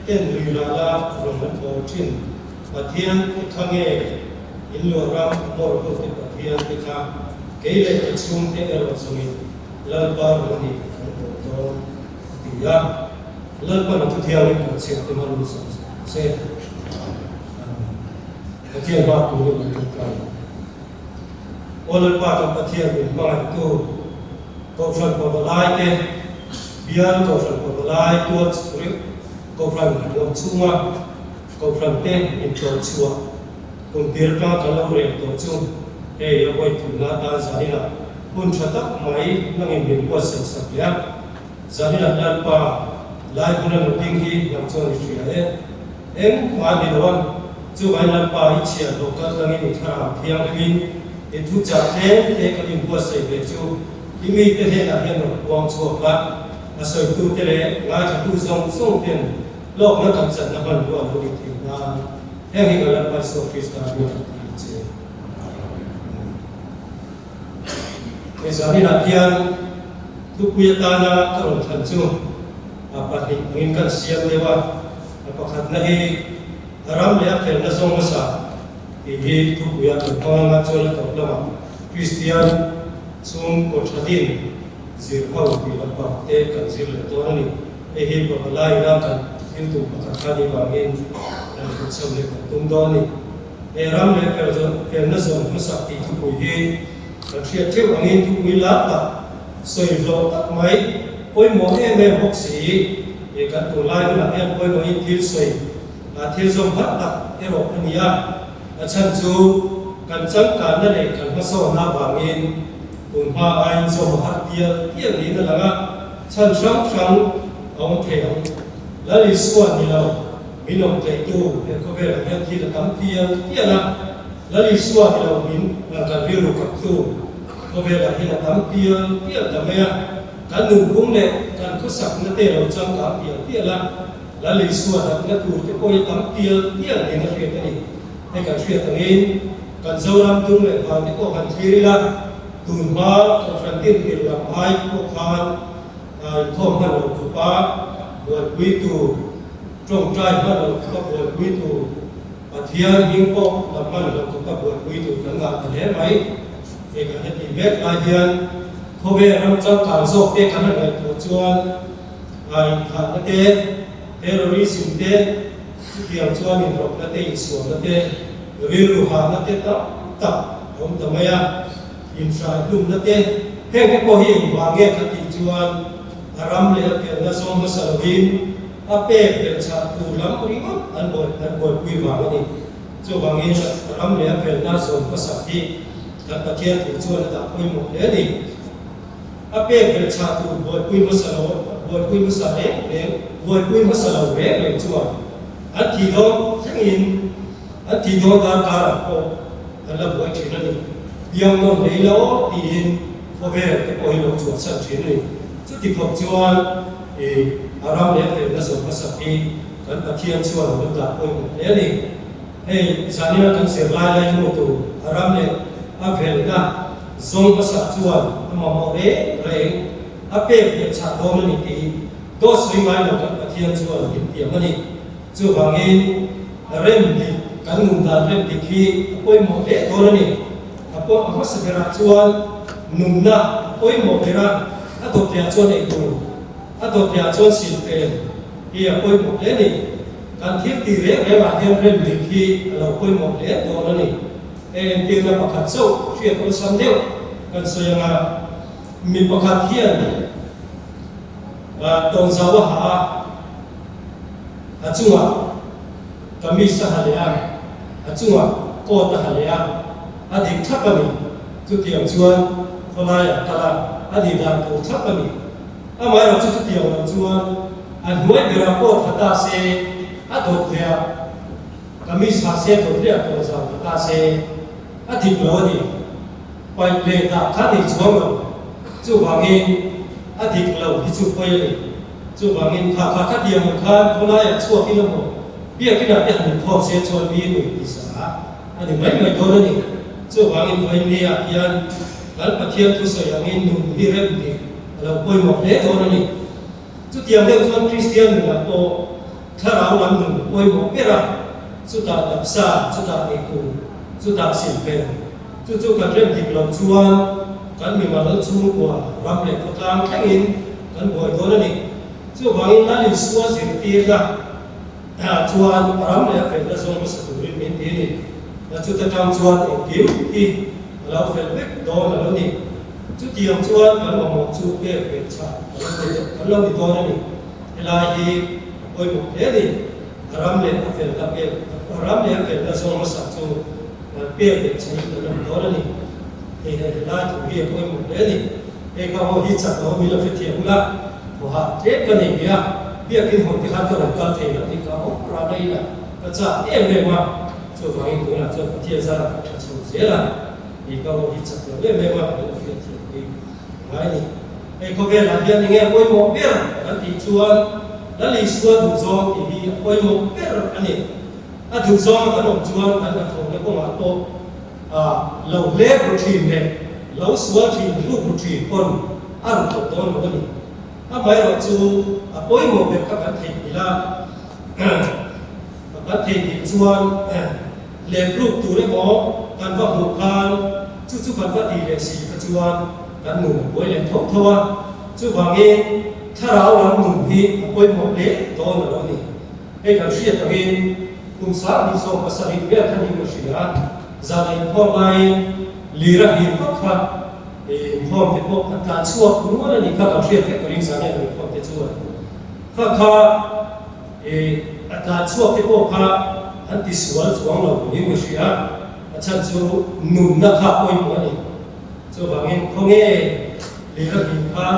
ten lui rala rawn an haw thin Pathian te kha nge in luah ram a hmawr ho te Pathian te kha kei leh ka chhungte erawh chungin Lalpa rawh ni kan awm dawn a ti a, Lalpan a thuthiangin kan chhiat te hman luh zawk zawk se. Amen. Pathian hma turin an tawngtai ang. Aw Lalpa kan Pathian min hmangaihtu, Kohhran pavalai te, bial Kohhran pavalai tual Kohhran huam chhunga Kohhran te intlawh chhuah kum tir tang kan lo rel tawh chu hei a vawi thumna atan zaninah hun tha tak mai nangin min buatsaih sak leh a. Zaninah Lalpa lai hmun a lo ding hi nang chuan i hria e. Eng hma ni lo a, chuvangin Lalpa i chhiar hlawh kal tlangin i thlarau thianghlimin i thu chah tlem te kan inbuatsaih ve chu i mite hnenah hian rawn puang chhuak la, a sawitute leh ngaithlatu zawng zawng ten Hlawkna kan chatna hmanrua lo ni thei nan heng hi ka Lalpa Isua Krista ring kan ti che. Amen. Hei zaninah hian thupui atana ka rawn thlan chu a pahnih angin kan siam deuh a, a pakhatna hi a ram leh a felna zawng hmasa tih hi thupuia kan hmang anga chuan a tawp lamah Kristian chhungkaw thatin zir ho tih lampang te kan zir leh dawn a ni. Hei hi pavalai ina kan thil tum pakhat kha ni vangin kan hlut chho leh kan tum dawn a ni. He ram leh felna zawn hmasak tih thupui hi kan hriat theuh angin thupui lar tak, sawi hlawh tak mai, pawimawh em em bawk si he kan tunlai hunah hian pawimawhin thil sawi thil zawm har tak erawh a ni a. A chhan chu kan changkanna leh kan hmasawnna avangin tun hma aiin zawm a har tial tial niin a lang a. Chhan hrang hrang a awm thei ang. Lal Isua ni lo, min awm tleitu he khawvelah hian thil a tam tial tial a. Lal Isua ni lo, min kan rilru kaptu khawvelah hian a tam tial tial ta mai a. Kan nunphung leh kan khawsakna te lo changkang tial tial a. Lal Isua natna tur te pawh hi a tam tial tial niin a hriat a ni. Hei kan hriat angin kan Zoram dung leh vang te pawh han thlir ila. Tun hma Kohhran tirhtir lam ai pawh khan inkhawm hman lo khawpa buaipui tur, tawngtai hman lo khawpa buaipui tur, Pathian hming pawh lam hman lo khawpa buaipui tur kan ngah ta hle mai. Hei kan heti mek lai hian khawvel ram changkang zawk te kan han ngaihtuah chuan inthahna te, terrorism te, chutiang chuan inrawkna te, insualna te, rilru hahna te tam tak a awm ta mai a, inhraihlumna te, heng te pawh hi engvang nge ka tih chuan a ram leh a felna zawng hmasa lovin a pek belh chhah tur lam ringawt an an buaipui vang a ni. Chuvangin a ram leh a felna zawn hmasak hi kan Pathian thu chuan a dah pawimawh hle a ni. A pek belh chhah tur buaipui hmasa lo, buaipui hmasa reng reng, buaipui hmasa lo reng reng chuan an thih dawn thlengin an thih dawn dar karah pawh an la buai thin a ni. Biangnawn lei lo tiin khawvel te pawh hi lo chhuahsan thin a ni. Chuti khawp chuan i a ram leh a felna zawm hmasak hi kan Pathian chuan a lo dah pawimawh hle a ni. Hei zanina kan zirlai lai hmu tur a ram leh a velna zawng hmasak chuan a mamawh reng reng a pek leh chhah dawn a ni tih dawt sawi ngai lo kan Pathian chuan min tiam a ni. Chuvangin rem dik kan nun dan rem dik hi a pawimawh hle dawn a ni. A pawh a hmasa berah chuan nunna a pawimawh ber a, a dawtliah chuan eitur, a dawtliah chuan silfen hi a pawimawh hle a ni. Kan thil tih reng reng ah hian rem dik hi a lo pawimawh hle dawn a ni. Hei entirna pakhat chauh hriat awlsam deuh kan sawi ang a, mi pakhat hian tawnzau a ha a, a chungah kamis a ha leh a, a chungah coat a ha leh a, a dik thlap a ni. Chutiang chuan khawlaiah kal a, a nih dan tur thlap a ni. Amaherawh chu chutiang loh chuan a hnuai berah pawh tha ta se, a dawt leh a, kamis ha se dawt leh a tawn zau tha ta se, a dik lo a ni. Paih leh dah kha nei chuang lo. Chuvangin a dik lo hi chu pawi a ni. Chuvangin kha kha khatiang ang khan khawlaiah chhuak ila maw, biakinah te han inkhawm se chuan mi nui ti sa a ni mai mai dawn a ni. Chuvangin vawiinniah hian kan Pathian thusawi angin nun hi rem dik a lo pawimawh hle dawn a ni. Chutiang deuh chuan Kristian nunah pawh thlarau lam nun a pawimawh ber a, chutah taksa, chutah eitur, chutah silfen. Chu chu kan rem dik loh chuan kan mimal chhungkua ram leh khawtlang thlengin kan buai dawn a ni. Chuvangin Lal Isua zirtirna chuan a ram leh a felna zawng hmasa turin min ti a ni. Chuta tang chuan engkim hi a lo fel vek dawn a lo ni. Chutiang chuan kan mamawh chu pek ve chhah kan lo ni dawn a ni. Helai hi a pawimawh hle a ni. A ram leh a felna pek, a ram leh a felna zawng hmasa chu pek leh chhahin kan awm dawn a ni. Hei he helai thu hi a pawimawh hle a ni. Hei kha ho hi chak lo min lo hrethiam ula, thawhah tlem ka nei ve a, biakin hawn te khan ka rawn kal thei lo tih ka awm rana ila ka chak em em a, chuvangin tunah chuan Pathian zarah ka tha chho zel a. Hei ka aw hi chak lo em em a, min lo hriat thiam hi a ngai a ni. Hei khawvelah hian enge a pawimawh ber kan tih chuan Lal Isua duhzawng tih hi a pawimawh ber a ni. A duhzawng a kan awm chuan kan hnathawhna kawngah pawh lo hlep ru thin leh lo sual thin hluk ru thin pawn a ru tawh dawn lo a ni. Amaherawh chu a pawimawh ber kha kan theihnghilh a, kan theihnghilh chuan Hlep ruk tur emaw kan va hmuh khan chu chu kan va tih leh si kha chuan kan nun a buai leh tho tho a, chuvangin thlarau lam nun hi a pawimawh hle dawn a lo ni. Hei kan hriat angin kum 2070 vel kha niin ka hria a, zan a inkhawm laiin lir a hlir vak kha inkhawm te pawh an tlan chhuak nual a nih kha kan hriat vek turin zan a inkhawm te chuan kha kha I a tlan chhuak te pawh kha an ti sual chuang lo niin ka hria, a chhan chu nunna kha pawimawh a ni. Chuvangin khawnge lir a hlim khan,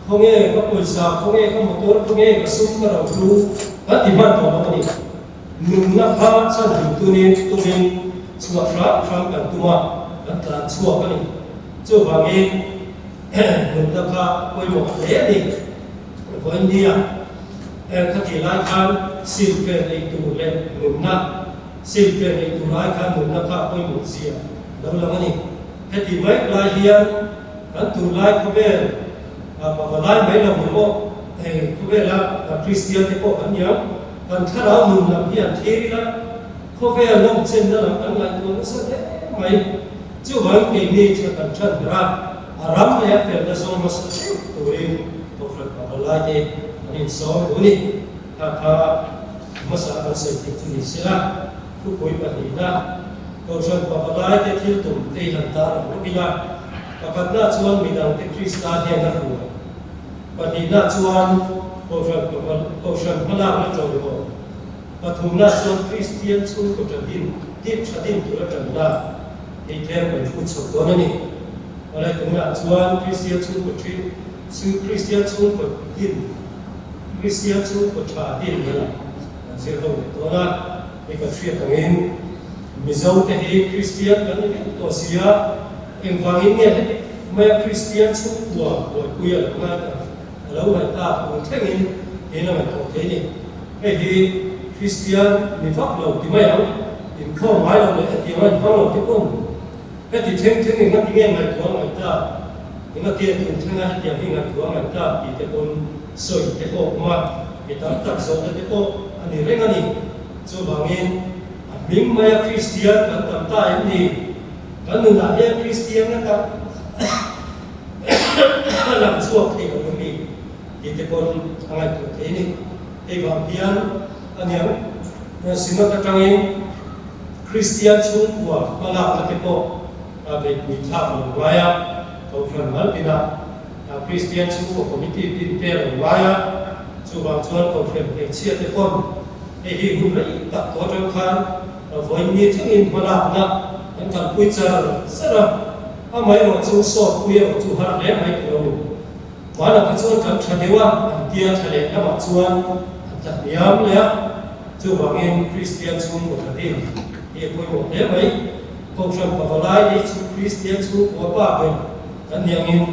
khawnge ka pawisa, khawnge ka motor, khawnge ka sum ka ro hlu kan ti hman tawh lo a ni. Nunna kha chhan hlim tunin tumin chhuah hram hram kan tum a, kan tlan chhuak a ni. Chuvangin nunna kha pawimawh hle a ni. Vawinia er kha tih lai khan silfen ei tur leh nunna, silfen ei tur ai khan nunna kha pawimawh zia lo lang a ni. Heti mai lai hian kan tunlai khawvel pavalai mai lo ni maw hei khawvela Kristian te pawh kan niang kan thlarau nun lam hi an thlir ila khawvel nawmchenna lam kan ngaihtuah nasa hle mai. Chuvang keini tha kan than ber a, a ram leh a felna zawng hmasa theuh turin Kohhran pavalai te an insawm duh a ni. Kha kha hmasa kan sawi theih chu ni sela. Thupui pahnihna, Kohhran pavalai te thil tum te i han tar ang lawk ila, pakhatna chuan midangte Krista hian a hruai. Pahnihna chuan Kohhran Kohhran hmalakna ṭawihawm. Pathumna chuan Kristian chhungkaw ṭa din din ṭha din tura ṭanna hei tlem kan hrut chho dawn a ni. Awle tunah chuan Kristian chhungkaw ṭhi Kristian chhungkaw din Kristian chhungkaw ṭha din na lam kan zir ho leh dawn a. Hei kan hriat angin Mizo te hi Kristian kan ni vek tawh si a, engvangin nge heti maia Kristian chhungkua buaipui a lo ngai ta, a lo ngaih tak tur thlengin in a ngaihtuah thei ni. Hei hi Kristian ni vak lo ti mai ang, inkhawm ngai lo leh hetiang a inhmang lo te pawn heti thleng thleng engati nge ngaihtuah a ngaih tak, engati a tun thlenga hetiang hi ngaihtuah a ngaih tak tih te pawn sawi te pawh awm a, mi tam tak zawhna te pawh a ni reng a ni. Chuvangin, a hming maia Kristian kan tam ta em ni? Kan nunah hian Kristianna tak a lang chhuak thei lo em ni? Tih te pawn a ngaihtuah thei a ni. Hei vang hian a niang Synod atangin Kristian chhungkua hmalakna te pawh a beihpui thlak lo ngai a, Kohhran Malpinah Kristian chhungkaw committee tin te a lo ngai a, chuvang chuan Kohhran hmeichhia te pawn hei hi hun rei tak tawh atang khan vawiin thlengin hmalakna an kalpui char char a, amaherawh chu sawtpui erawh chu har hle mai tur a ni. Hmanah kha chuan kan tha deuh a, an tia tha leh lamah chuan an tla hniam leh a, chuvangin Kristian chhungkaw tha din hi a pawimawh hle mai. Kohhran pavalai nih chu Kristian chhungkua pa ber kan ni angin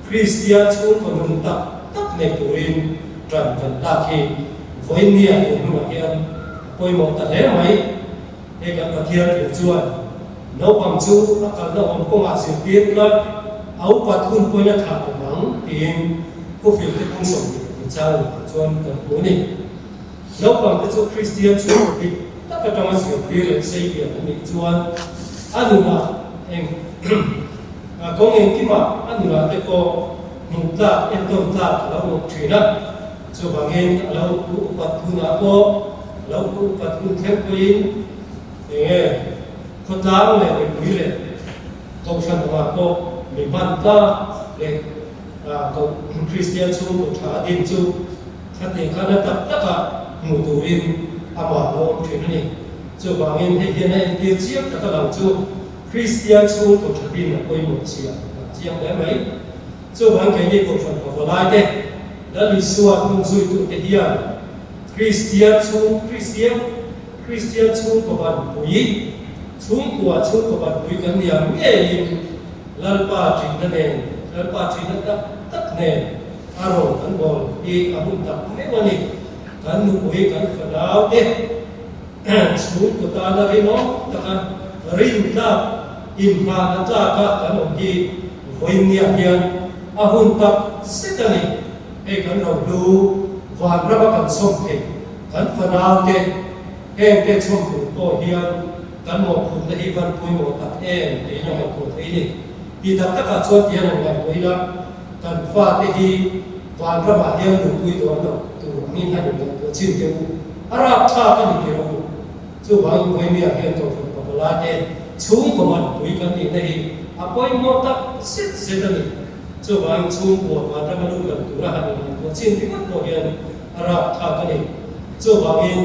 Kristian chhungkaw nun tak tak nei turin ṭan kan lak hi vawiinnia tun hunah hian a pawimawh ta hle mai. Hei kan Pathian thu chuan naupang chu a kalna awm kawngah zirtir ula, a upat hun pawhin a thlah lo ang tiin Khawfil te kung 22 chang ah chuan kan hmu a ni. Naupang te chu Kristian chhungkaw dik tak atanga zirtir leh sei lian an nih chuan a nunah eng kawng engkimah a nunah te pawh hmuh tlak, entawn tlak a lo awm thin a. Chuvangin a lo upat hunah pawh a lo upat hun thleng pawhin eng nge khawtlang leh mipui leh kohhran awmah pawh mi hman tlak leh Kristian chhungkaw tha a din chu khatiang khan a tak takah hmuh turin amah lo awm thin a ni. Chuvangin hei hian a entir chiang tak a lang chu Kristian chhungkaw tha din a pawimawh chiah a chiang hle mai. Chuvang keini Kohhran Pavalaite, Lal Isua hnungzuitute hian Kristian chhung Kristian Kristian chhungkaw banpui, chhungkua chhungkaw banpui kan ni ang ngeiin Lalpa ṭihna nen, Lalpa ṭihna tak tak nen a rawn kan bawl hi a hun tak meuh a ni. Kan nupui, kan fanaute chhungkaw tana rinawm taka rintlak, inhmahna tlaka kan awm hi Vawiinniah hian a hun tak zet a ni. Hei kan rohlu vanrama kan chhawm thei kan fanaute hengte chhawm tur pawh hian kan mawhphurhna hi van pawimawh tak em tiin a ngaihtuah thei ni. Ti tak takah chuan tihian han ngaihtuah ila kan fate hi vanramah hian nupui dawn lo tur angin han inngaihtuah chin teh u. A rapthlak a ni tih rawh u. Chuvangin Vawiinniah hian Kohhran Pavalai te chhungkaw manpui kan nihna hi a pawimawh tak zet zet a ni. Chuvangin chhungkua vanram a lut lo tura han inngaihtuah chin ringawt pawh hian a rapthlak a ni. Chuvangin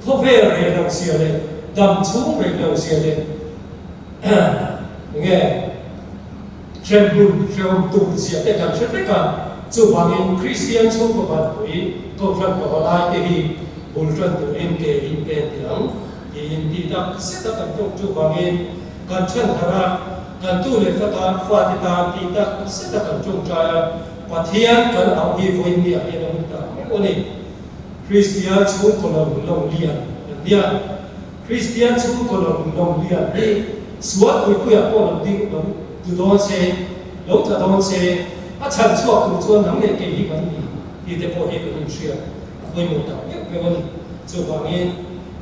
khawvel rei lo zia leh dam chhung rei lo zia leh enge hremhmun hrehawm tur zia te kan hre vek a, chuvangin Kristian chhungkaw vanpui Kohhran Pavalai te hi bul tan turin ke in pen teh ang tiin ti tak zet a kan tawk chuvangin kan then harh a, kan tu leh fa tan fate tan ti tak zet a kan tawngtai a, Pathian kan auh hi vawiinniah hian a hun tak meuh a ni. Kristian chhungkaw lo lo lian an nia. Kristian chhungkaw lo lo lian hi. Sual puipuiah pawh lo ding lo tlu dawn se, lo tla dawn se, a chhan chhuak tur chuan nang leh kei hi kan ni tih te pawh hi kan inhriat a pawimawh tak meuh meuh a ni. Chuvangin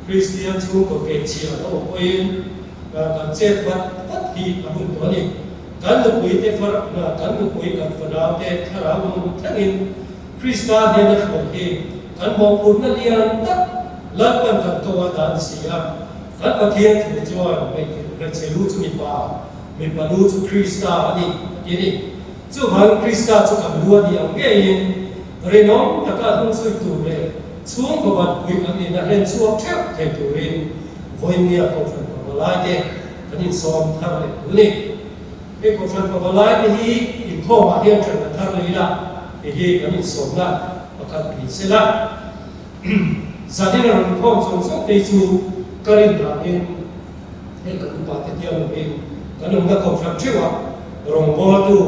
Kristian chhungkaw kehchhia a awm pawhin kan chet vat vat hi a hun tawh a ni. Kan nupui te far kan nupui kan fanau te thlarau nun thlengin Krista hnena hruai hi kan mawhphurhna lian tak Lalpan kan ko a dan si a. Kan Pathian thu chuan hmeichhe lu chu mipa, mipa lu chu Krista a ni a ti a ni. Chuvangin Krista chu kan lu a ni ang ngeiin rinawm taka hnungchhui tur leh chhungkaw banpui kan nihna hlen chhuak theuh thei turin vawinia Kohhran Pavalai te kan insawm thar leh tur a ni. Hei Kohhran Pavalai te hi inkhawmah hian ṭan la thar leh ila ti hi kan insawmna pakhat ni se la. Zanin a rawn khawm zawng zawng te chu ka rin danin hei kan upa te tiang lovin kan awmna Kohhran theuhah rawngbawltu,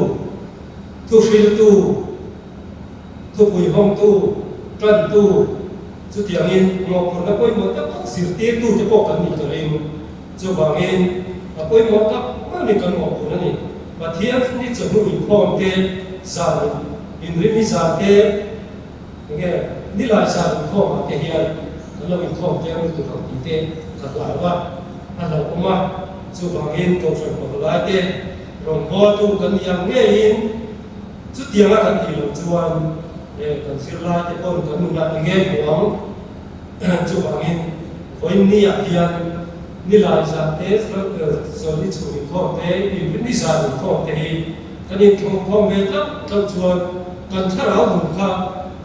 thuhriltu, thupuihawngtu, ṭantu, chutiangin mawhphurhna pawimawh tak tak zirtirtu te pawh kan nih ka ring. Chuvangin, a pawimawh tak mai ni kan mawhphurh a ni. Pathian ni chawhnu inkhawm te, zan inrinni zan te, enge nilai zan inkhawm ah te hian kan lo inkhawm te lutuk ang tih te ka hlau a, a hlauhawm a. Chuvangin, Kohhran pavalai te rawngbawltu kan nih ang ngeiin chutianga kan tih loh chuan kan zirlai te pawn kan nunah enge hmuh ang? Chuvangin, vawiin ah hian nilai zan te, zawlni chhung inkhawm te, inrinni zan inkhawm te hi kan inthawmkhawm ve tlauh tlauh chuan kan thlarau nun kha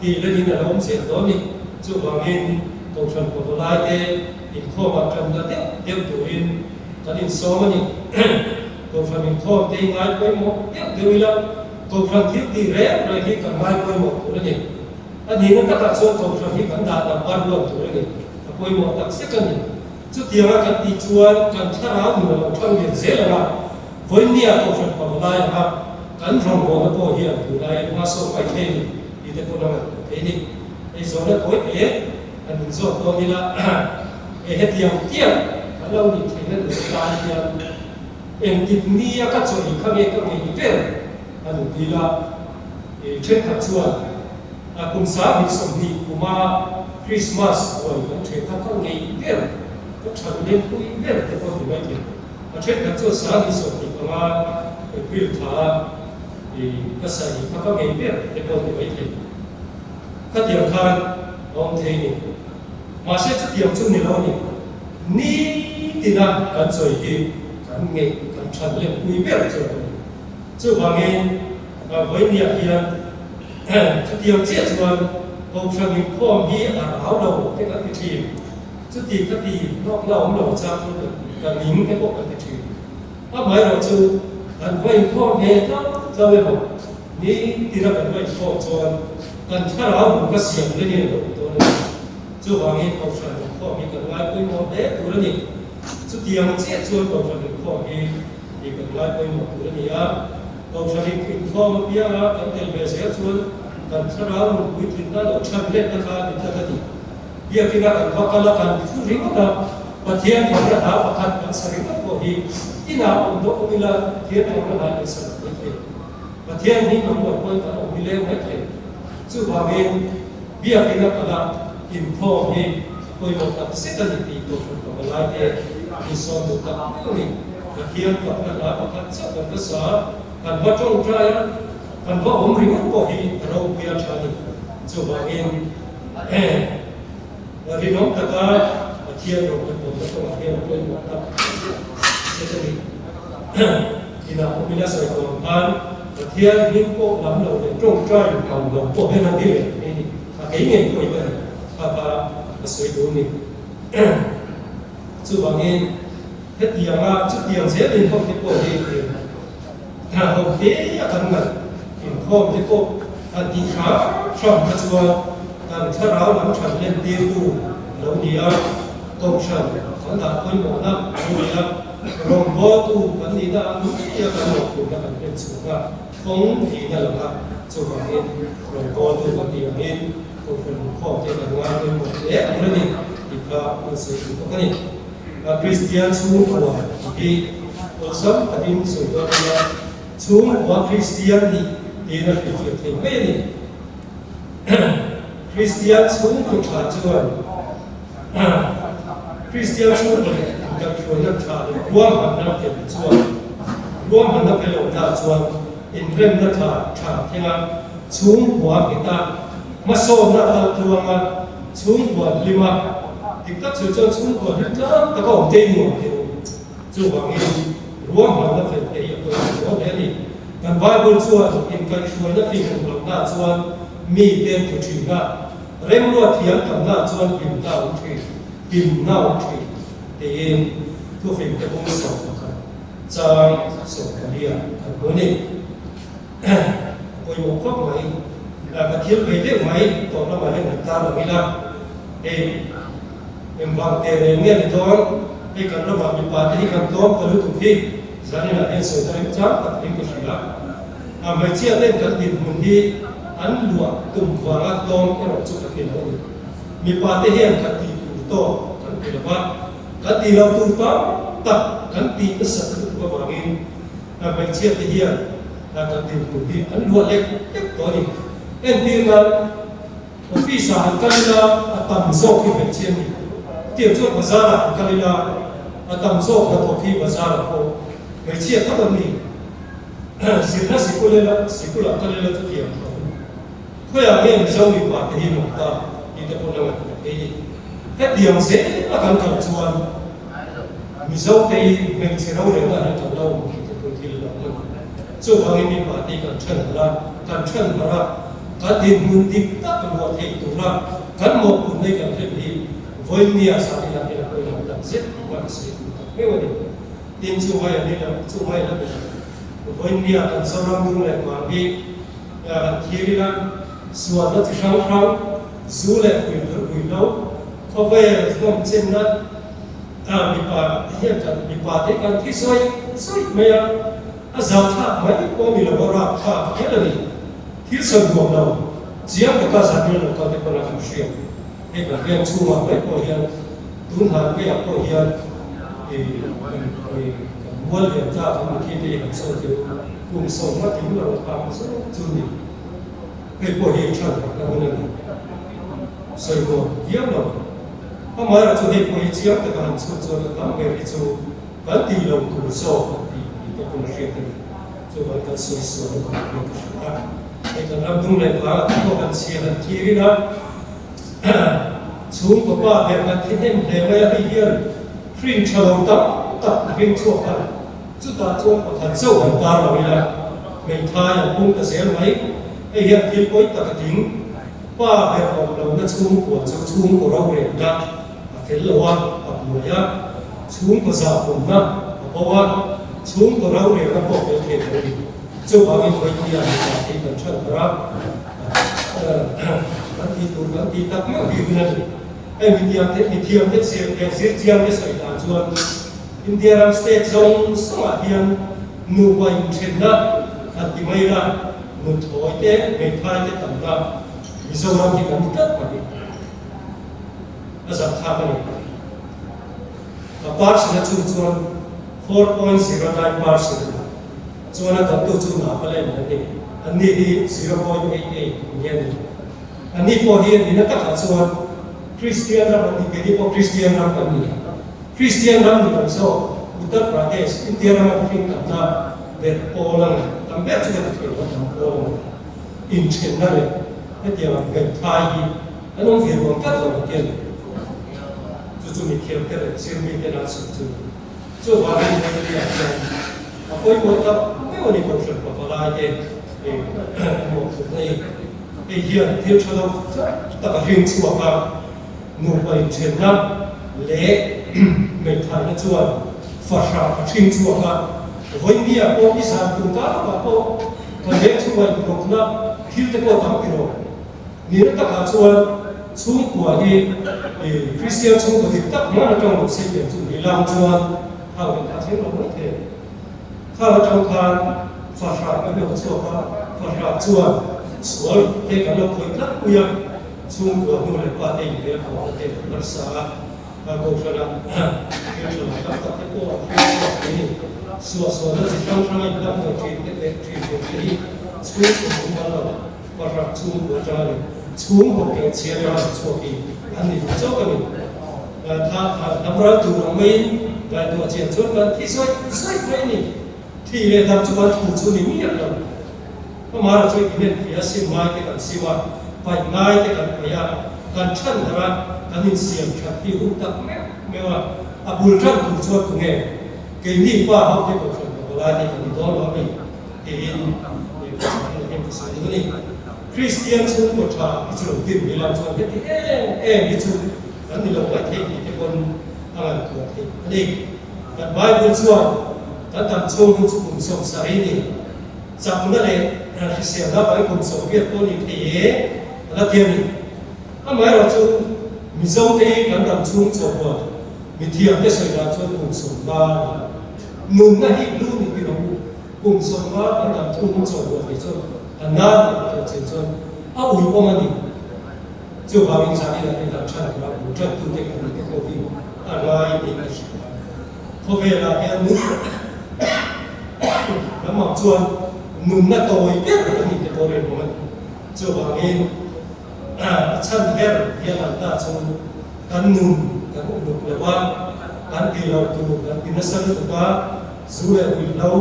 tih lenin a lo awm zel dawn ni. Chuvangin, Kohhran pawlawlai te inkhawmah tan la deuh deuh turin kan insawm a ni. Kohhran inkhawm te hi ngai pawimawh deuh deuh ila, Kohhran thil tih reng reng hi kan ngai pawimawh tur a ni. A nihna takah chuan Kohhran hi kan dah number one tur a ni. A pawimawh tak zek a ni. Chutianga kan tih chuan kan thlarau nun a lo thang lian zel ang a, vawinia Kohhran pavalai anga kan rawngbawlna pawh hian tunlai hma sawk mai thei ni tih te pawn a ngaihtuah thei a ni. Hei zawhna tawi te an inzawt dawn ila, hei hetiang tiang kan lo nih theihna tur atan hian engtik nia ka chaw ei kha nge ka ngei ber a ni ti ila, Thenkhat chuan a kum 2020 kuma Krismas buai kan then kha ka ngei ber, ka that lempui ber te pawh ti mai thei. A thenkhat chuan 2025 April thla ka saih kha ka ngei ber te pawh ti mai thei. Khatiang khan a awm thei ni. Mahse chutiang chu ni lo ni. Nitina kan sawi hi kan ngei, kan that lempui ber chu a ni. Chuvangin, vawinia hian chutiang chiah chuan Kohhran inkhawm hi a rau lo te kan ti thin. Chuti ka ti hlawk la awm lo chang chu ka ning te pawh kan ti thin. Amaherawh chu kan va inkhawm ve tlauh tlauh emaw ni tira kan va inkhawm chuan kan thlarau hmun ka siam reng in a lo awm dawn a ni. Chuvangin Kohhran inkhawm hi kan ngaipawimawh hle tur a ni. Chutiang chiah chuan Kohhran inkhawm hi Tih kan ngai pawimawh tur a ni a, Kohhran inkhawm apianga kan tel ve zel chuan kan thlarau nun puitlinna lo chhan letna kha a ni tlat a ni. Biakina kan va kal a, kan thu ringawt a, Pathian fakna hla pakhat kan sa ringawt pawh hi inah awm dawh awm ila Pathian fakna hla kan sa lo mai thei. Pathian hi kan lo pawn kan awm nileng mai thei. Chuvangin Biakina kal a, inkhawm hi a pawimawh tak zet a ni tih Kohhran Pavalaite insawn duh tak meuh a ni. Pathian fakna hla pakhat chauh kan va sa a, kan va tawngtai a, kan va awm ringawt pawh hi a ropui a tha a ni. Chuvangin rinawm taka Pathian rawng kan awmna kawngah hian a pawimawh tak zet a ni. Inah awm ila sawi tawh ang khan Pathian hming pawh lam lo leh tawngtai ang lo pawh hian a ni leh mai a ni. A kei ngei pawhin ka ni kha kha ka sawi duh a ni. Chuvangin hetianga chutiang zel inkhawm te pawh hi ho te a kan ngaih inkhawm te pawh han tih hram hram kha chuan kan thlarau lam than len tirtu a lo ni a, kohhran kan dah pawimawhna a lo ni a, rawngbawltu kan nihna ang ngeia kan mawhphurhna kan hlen chhuak a, kawng nihna langa chuvangin rawngbawltu kan nih angin Kohhran inkhawm te kan ngai pawimawh hle tur a ni tih kha kan sawi duh bawk a ni. Kristian chhungkua tih hi Awlsam takin sawi dawn ila, chhungkua Kristian nih tiin a hrilhfiah thei mai a ni. Kristian chhungkaw tha chuan Kristian chhungkaw leh inkaihhruaina tha leh ruahmanna fel chuan ruahmanna fel awmna chuan inremna tha tha thleng a, chhungkua nghet a, hmasawnna kal tluang a, chhungkua hlim a, dik tak sawi chuan chhungkua hlim tlang taka awm te i nuam thei u. Chuvangin ruahmanna fel te hi a pawimawh dawn hle a ni. Kan Bible chuan inkaihhruaina fing awm lohna chuan mite thu thin a, remruat thiam tamna chuan hlimna a awm thin, hlimna a awm thin tiin thufing te bung 11 chang 14 ah kan hmu a ni. A pawimawh khawp mai. Ka thil ve deuh mai tawp lamah hian han tar lang ila, hei engvang teh reng nge ni dawn, hei kan ramah mipa te hi kan tlawm ta lutuk hi zaninah hian sawi ta remchang tak in ka hria. A hmeichhia ten kan dinhmun hi an luah tum vanga tlawm erawh chu kan ni lo a ni. Mipa te hian kan tih tur tawk kan ti lo va, kan tih loh tur tam tak kan tih nasat lutuk avangin A hmeichhia te hian a kan dinhmun hi an luah lek lek tawh a ni. Entir nan office ah han kal ila a tam zawk hi hmeichhia a ni. Chutiang chuan bazar ah han kal ila a tam zawk hnathawk hi bazar ah pawh hmeichhia tho an ni. Zirna sikul ila sikul ah kal ila chutiang tho. Khawiah nge Mizo mipa te hi an awm ta tih te pawh la ngaihtuah thei ni. Hetiang zel a kan kal chuan Mizo te hi hmeichhe rorelna hian kan lo awm tih te pawh thil lo awm a ni. Chuvangin mipa te hi kan then harh a, kan then harh a, kan dinhmun dik tak luah theih tura kan mawhphurhna hi kan hlen hi vawinia zan ila hian a pawimawh tak zet tih a sawi duh tak meuh a ni. Tin, chuvai a ni lo, chuvai a la ni lo. Vawinia kan Zoram dung leh vang hi han thlir ila sualna chi hrang hrang, zu leh ruihhlo, khawvel hnawm chenna ah mipa hian kan mipa te kan thi sawi sawi mai a, a zah thlak mai pawh ni lo a rap thlak hial a ni. Thil sawi nuam lo, chiang taka zah hmel lo kal te pawn a kan hria. Hei kan veng chhungah mai pawh hian tun han veiah pawh hian ih kan mual lian ta kan mithi te hi han sawi teh u, kum sawmnga tling lo ang zawk chu ni. Hei pawh hi than harhna hun a ni. Sawi nuam viau lo. Amaherawh chu hei pawh hi chiang taka han chhut chuan a tam ber hi chu kan tih lo tur zawk kan tih ni te pawn a hriat a ni. Chuvang kan sawi sual a tum hian ka hria a. Hei kan ram dung leh vang a pawh kan chhia han thlir ila chhungkaw pa ber kan thi hnem hle mai a, hei hian hrin tha lo tam tak a hring chhuak a. Chutah chuan pakhat chauh han tar lo ila, hmeithai an pung ta zel mai. Hei hian thil pawi tak a tling. Pa ber awm lohna chhungkua chu chhungkaw rorelna a fel lo a, a buai a, chhungkaw zahpumna a bo a, chhungkaw rorelna pawh fel thei lo a ni. Chuvangin vawinia mipa hi kan that ber a, kan tih tur kan tih tak meuh hi hun a ni. Hei mithiamte mithiamte zirchiangte sawi dan chuan, India ram state zawng zawngah hian nupa inthenna han ti mai ila, nuthlawi te, hmeithai te tamna Mizoram hi kan ni tlat mai. A zahthlak a ni. A percent a chung chuan 4.09 percent a ni. Chuan a dawttu chu Nagaland an ni. Anni hi 0.88 nge a ni. Anni pawh hi a nihna takah chuan Kristian ram an ni, keini pawh Kristian ram kan ni. Kristian ram ni lo zawk, Uttar Pradesh, India rama mihring tamna ber pawl a ngaih tam ber chu ka ti thei lo, tam pawl a ngaih. Inthenna leh hetiang ang hmeithai hi an awm ve ruang tlat lo ang hian chu chu mithiamte leh zirmite nan sawi chu ni. Chuvangin Hmeichhia hian a pawimawh tak meuh a ni Kohhran pavalai te mawhphurhna hi. Hei hian thil tha lo tak a hring chhuak a. Nupa inthenna leh hmeithaina chuan fahrah a hring chhuak a, vawinia pawh i zan tum ta lovah pawh kan veng chhungah inrawkna thil te pawh tam ti rawh. Nihna takah chuan chhungkua hi Kristian chhungkaw dik tak hman atang lo sei pian chu ni lang chuan khang in kha thleng lo mai thei. Khang atang khan fahrah kan lo chhuak a, fahrah chuan sual te kan lo khawih tlat pui a. Chhungkua hnu leh pa te inrel ho te kan harsa a, Kohhranah thil tha lo tak tak te pawh an hriat chhuak thei a ni. suahsualna chi hrang hranga inhnamhnawih thin te leh thin thin te hi chhungkaw mumal lo fahrah chhungkua atanga leh chhungkaw keh chhia atanga rawn chhuak hi an ni duh chauh a ni. Tha hnam ral tur ang maiin ngaihtuah chian chuan kan thi sawi sawi mai a ni. Thi leh dam chu kan thu chu ni miah lo. Amara chu inenfiah sim ngai te kan sim a, paih ngai te kan paih a, kan than har a, kan insiam that hi hun tak meuh meuh a, a bul tan tur chuan tunge keini pa ho te kohhran pavalai te kan ni dawn lo a mi tiin heng ka sawi duh a ni. Kristian chhungkaw tha hi chu lo din mai lam chuan heti em em hi chu kan ni lo mai thei tih te pawn a ngaihtuah theih a ni. Kan Bible chuan kan dam chhung hun chu kum 70 ni. Chakna leh hriselna avangin kum 80 pawh ni thei e, a la ti a ni. Amaherawh chu Mizote hi kan dam chhung chawhpuah mithiamte sawi dan chuan kum 50 a ni. Nunna hi lu ni ti lo u, kum 50 kan dam chhung chawhpuah thei chuan a na tih a tawh chin chuan a uiawm a ni. Chuvangin zanin ah hian kan than tura bul tantute kan ni te pawh hi a ngai niin ka hria. Khawvelah hian lamah chuan nunna tawi ber a nih te pawh rinawm a ni. Chuvangin a chhan ber hian an ta chu kan nun kan uluk lo a, kan ti lo tur kan ti nasa lutuk a, zu leh ruihhlo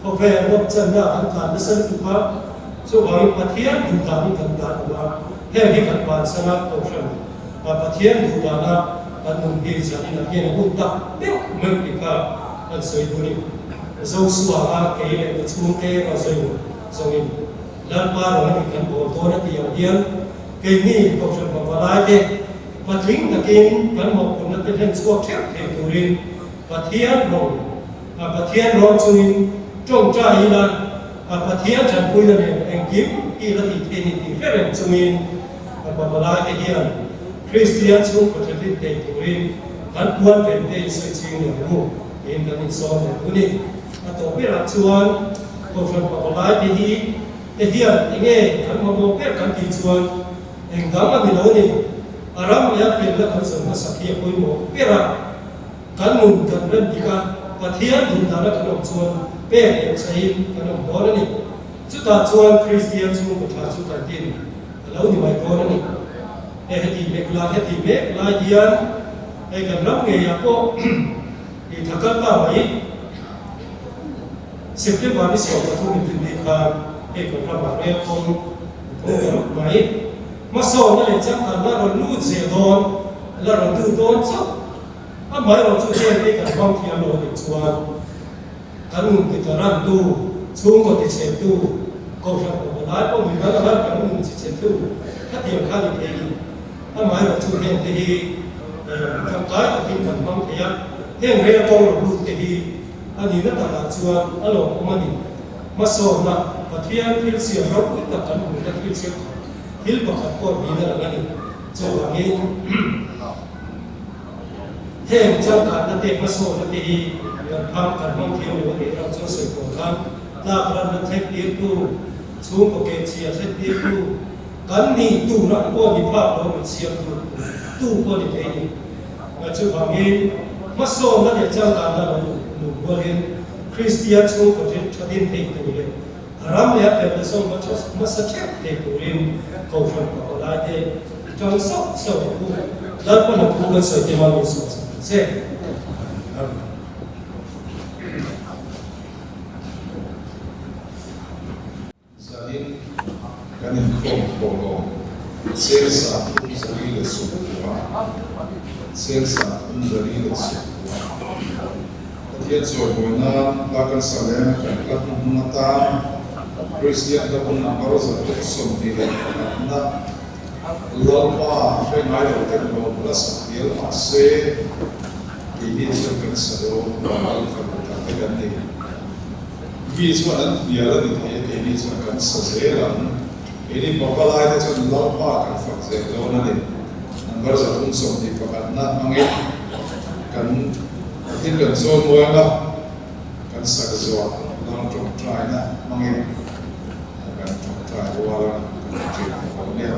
khawvel nawmchanna kan tlan nasa lutuk a, chuvangin Pathian duhdanin kan tan lo a, heng hi kan bansan a, Kohhran Pathian duhdana kan nun hi zanin ah hian a hun tak meuh meuh tih kha kan sawi duh a ni. Zosuanga kei leh ka chhungte erawh sawi zawngin Lalpa rawng a nih kan bawl dawn a tih ang hian keini Kohhran Bawngva te patling takin kan mawhphurhna te hlen chhuak theuh thei turin Pathian rawng Pathian rawn chungin tawngtai ila Pathian tanpuina nen engkim hi la tih theih ni tih hre reng chungin Bawngva te hian Kristian chhungkaw thatlin thei turin kan puan ven te insawi ching leh ang u. Tiin kan insawn leh duh a ni. A tawp berah chuan Kohhran pavalai te hi te hian enge kan mamawh ber kan tih chuan eng dang a ni lo a ni. A ram leh a felna kan zawn hmasak hi a pawimawh ber a, kan nun kan rem dik a, Pathian duh dana kan awm chuan pek leh chaiin kan awm dawn a ni. Chutah chuan Kristian chhungkaw tha chu kan din a lo ni mai dawn a ni. He heti mek lai heti mek lai hian hei kan ram ngeiah pawh i tha kal ta mai. September ni 13 in rinni khan hei kan ramah rel kawng a tho ta rawk mai. Hmasawnna leh changkanna rawn lut zel dawn, la rawn lut dawn chauh. Amaherawh chu heng hi kan hmang thiam lo anih chuan Kan nun ti tla rantu, chhungkaw ti chhetu, kohhran pawh lai pawh mi dang anga kan nun chi chhetu khatiang kha ni thei ni. Amaherawh chu heng te hi tangkai takin kan hmang thei a, heng rel kawng lo lut te hi a nihna takah chuan a lawmawm a ni. Hmasawnna, Pathian thil siam ropui tak kan hmuhna thil siam thil pakhat pawh nihna lang a ni. Chuvangin. Heng changkanna te hmasawnna te hi kan phang kan hmang thiam lo a nih erawh chuan sawi pawh khan tlak ranna thlen tirtu, chhungkaw kehchhia thlen tirtu, kan nih tur ang pawh ni phak lo min siam tur tu pawh ni thei ni. Chuvangin hmasawnna leh changkanna lo luh rualin Kristian chhungkaw tha din thei tur leh A ram leh a felna zawng hmasa theuh thei turin Kohhran pavalai te i tang sauh sauh ang u. Lalpan a thu kan sawi te hma min sawi chak ang che. Amen. Zanin kan inkhawm thawh lo 339, 339. Pathian chawimawi nan hla kan sa leh kan hla hnuhnung atan Kristian hla bung number 21 na Lalpa hre ngai lo ten lawm hla sak dial mah se keini chuan kan sa dawn Lal fanu tak te kan ni. Mi chuan an hnial a ni thei a keini chuan kan sa zel ang. Keini pavalai te chuan Lalpa kan fak zel dawn a ni. Number 321 na hmangin kan Pathian kan chawimawi a, kan sak zuah lang tawngtaina hmangin kan tawngtai rual a, kan ṭin ta nia.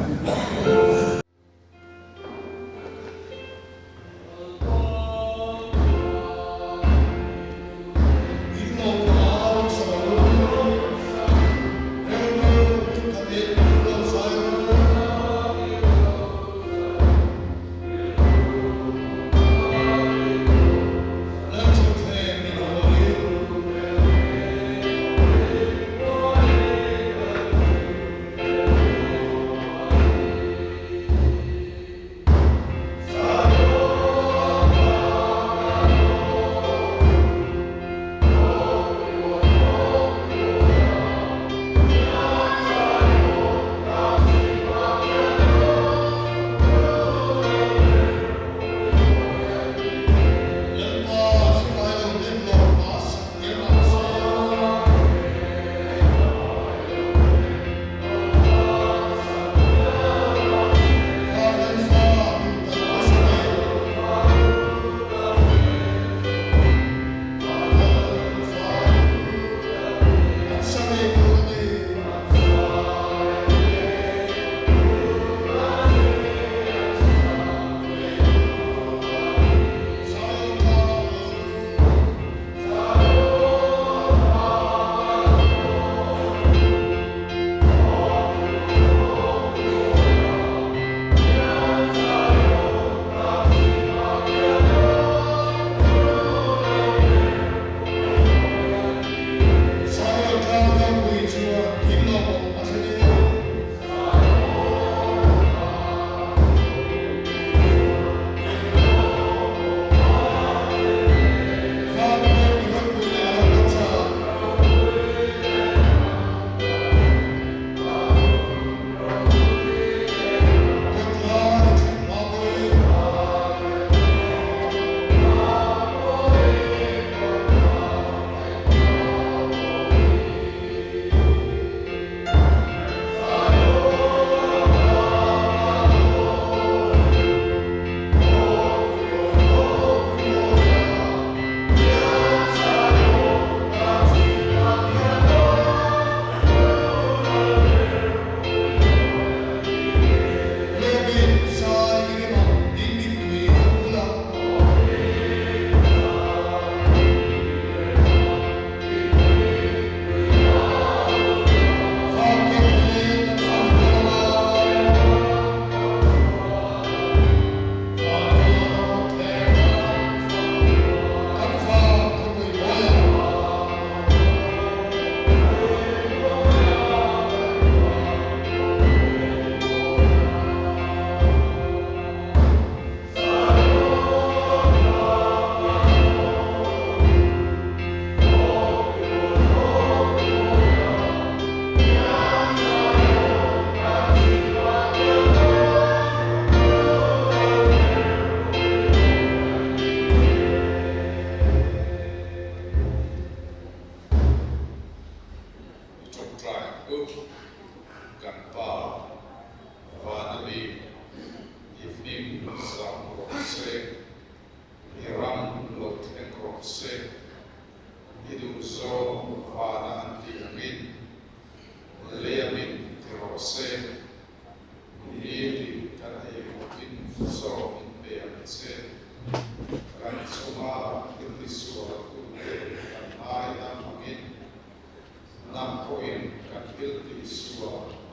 Isua.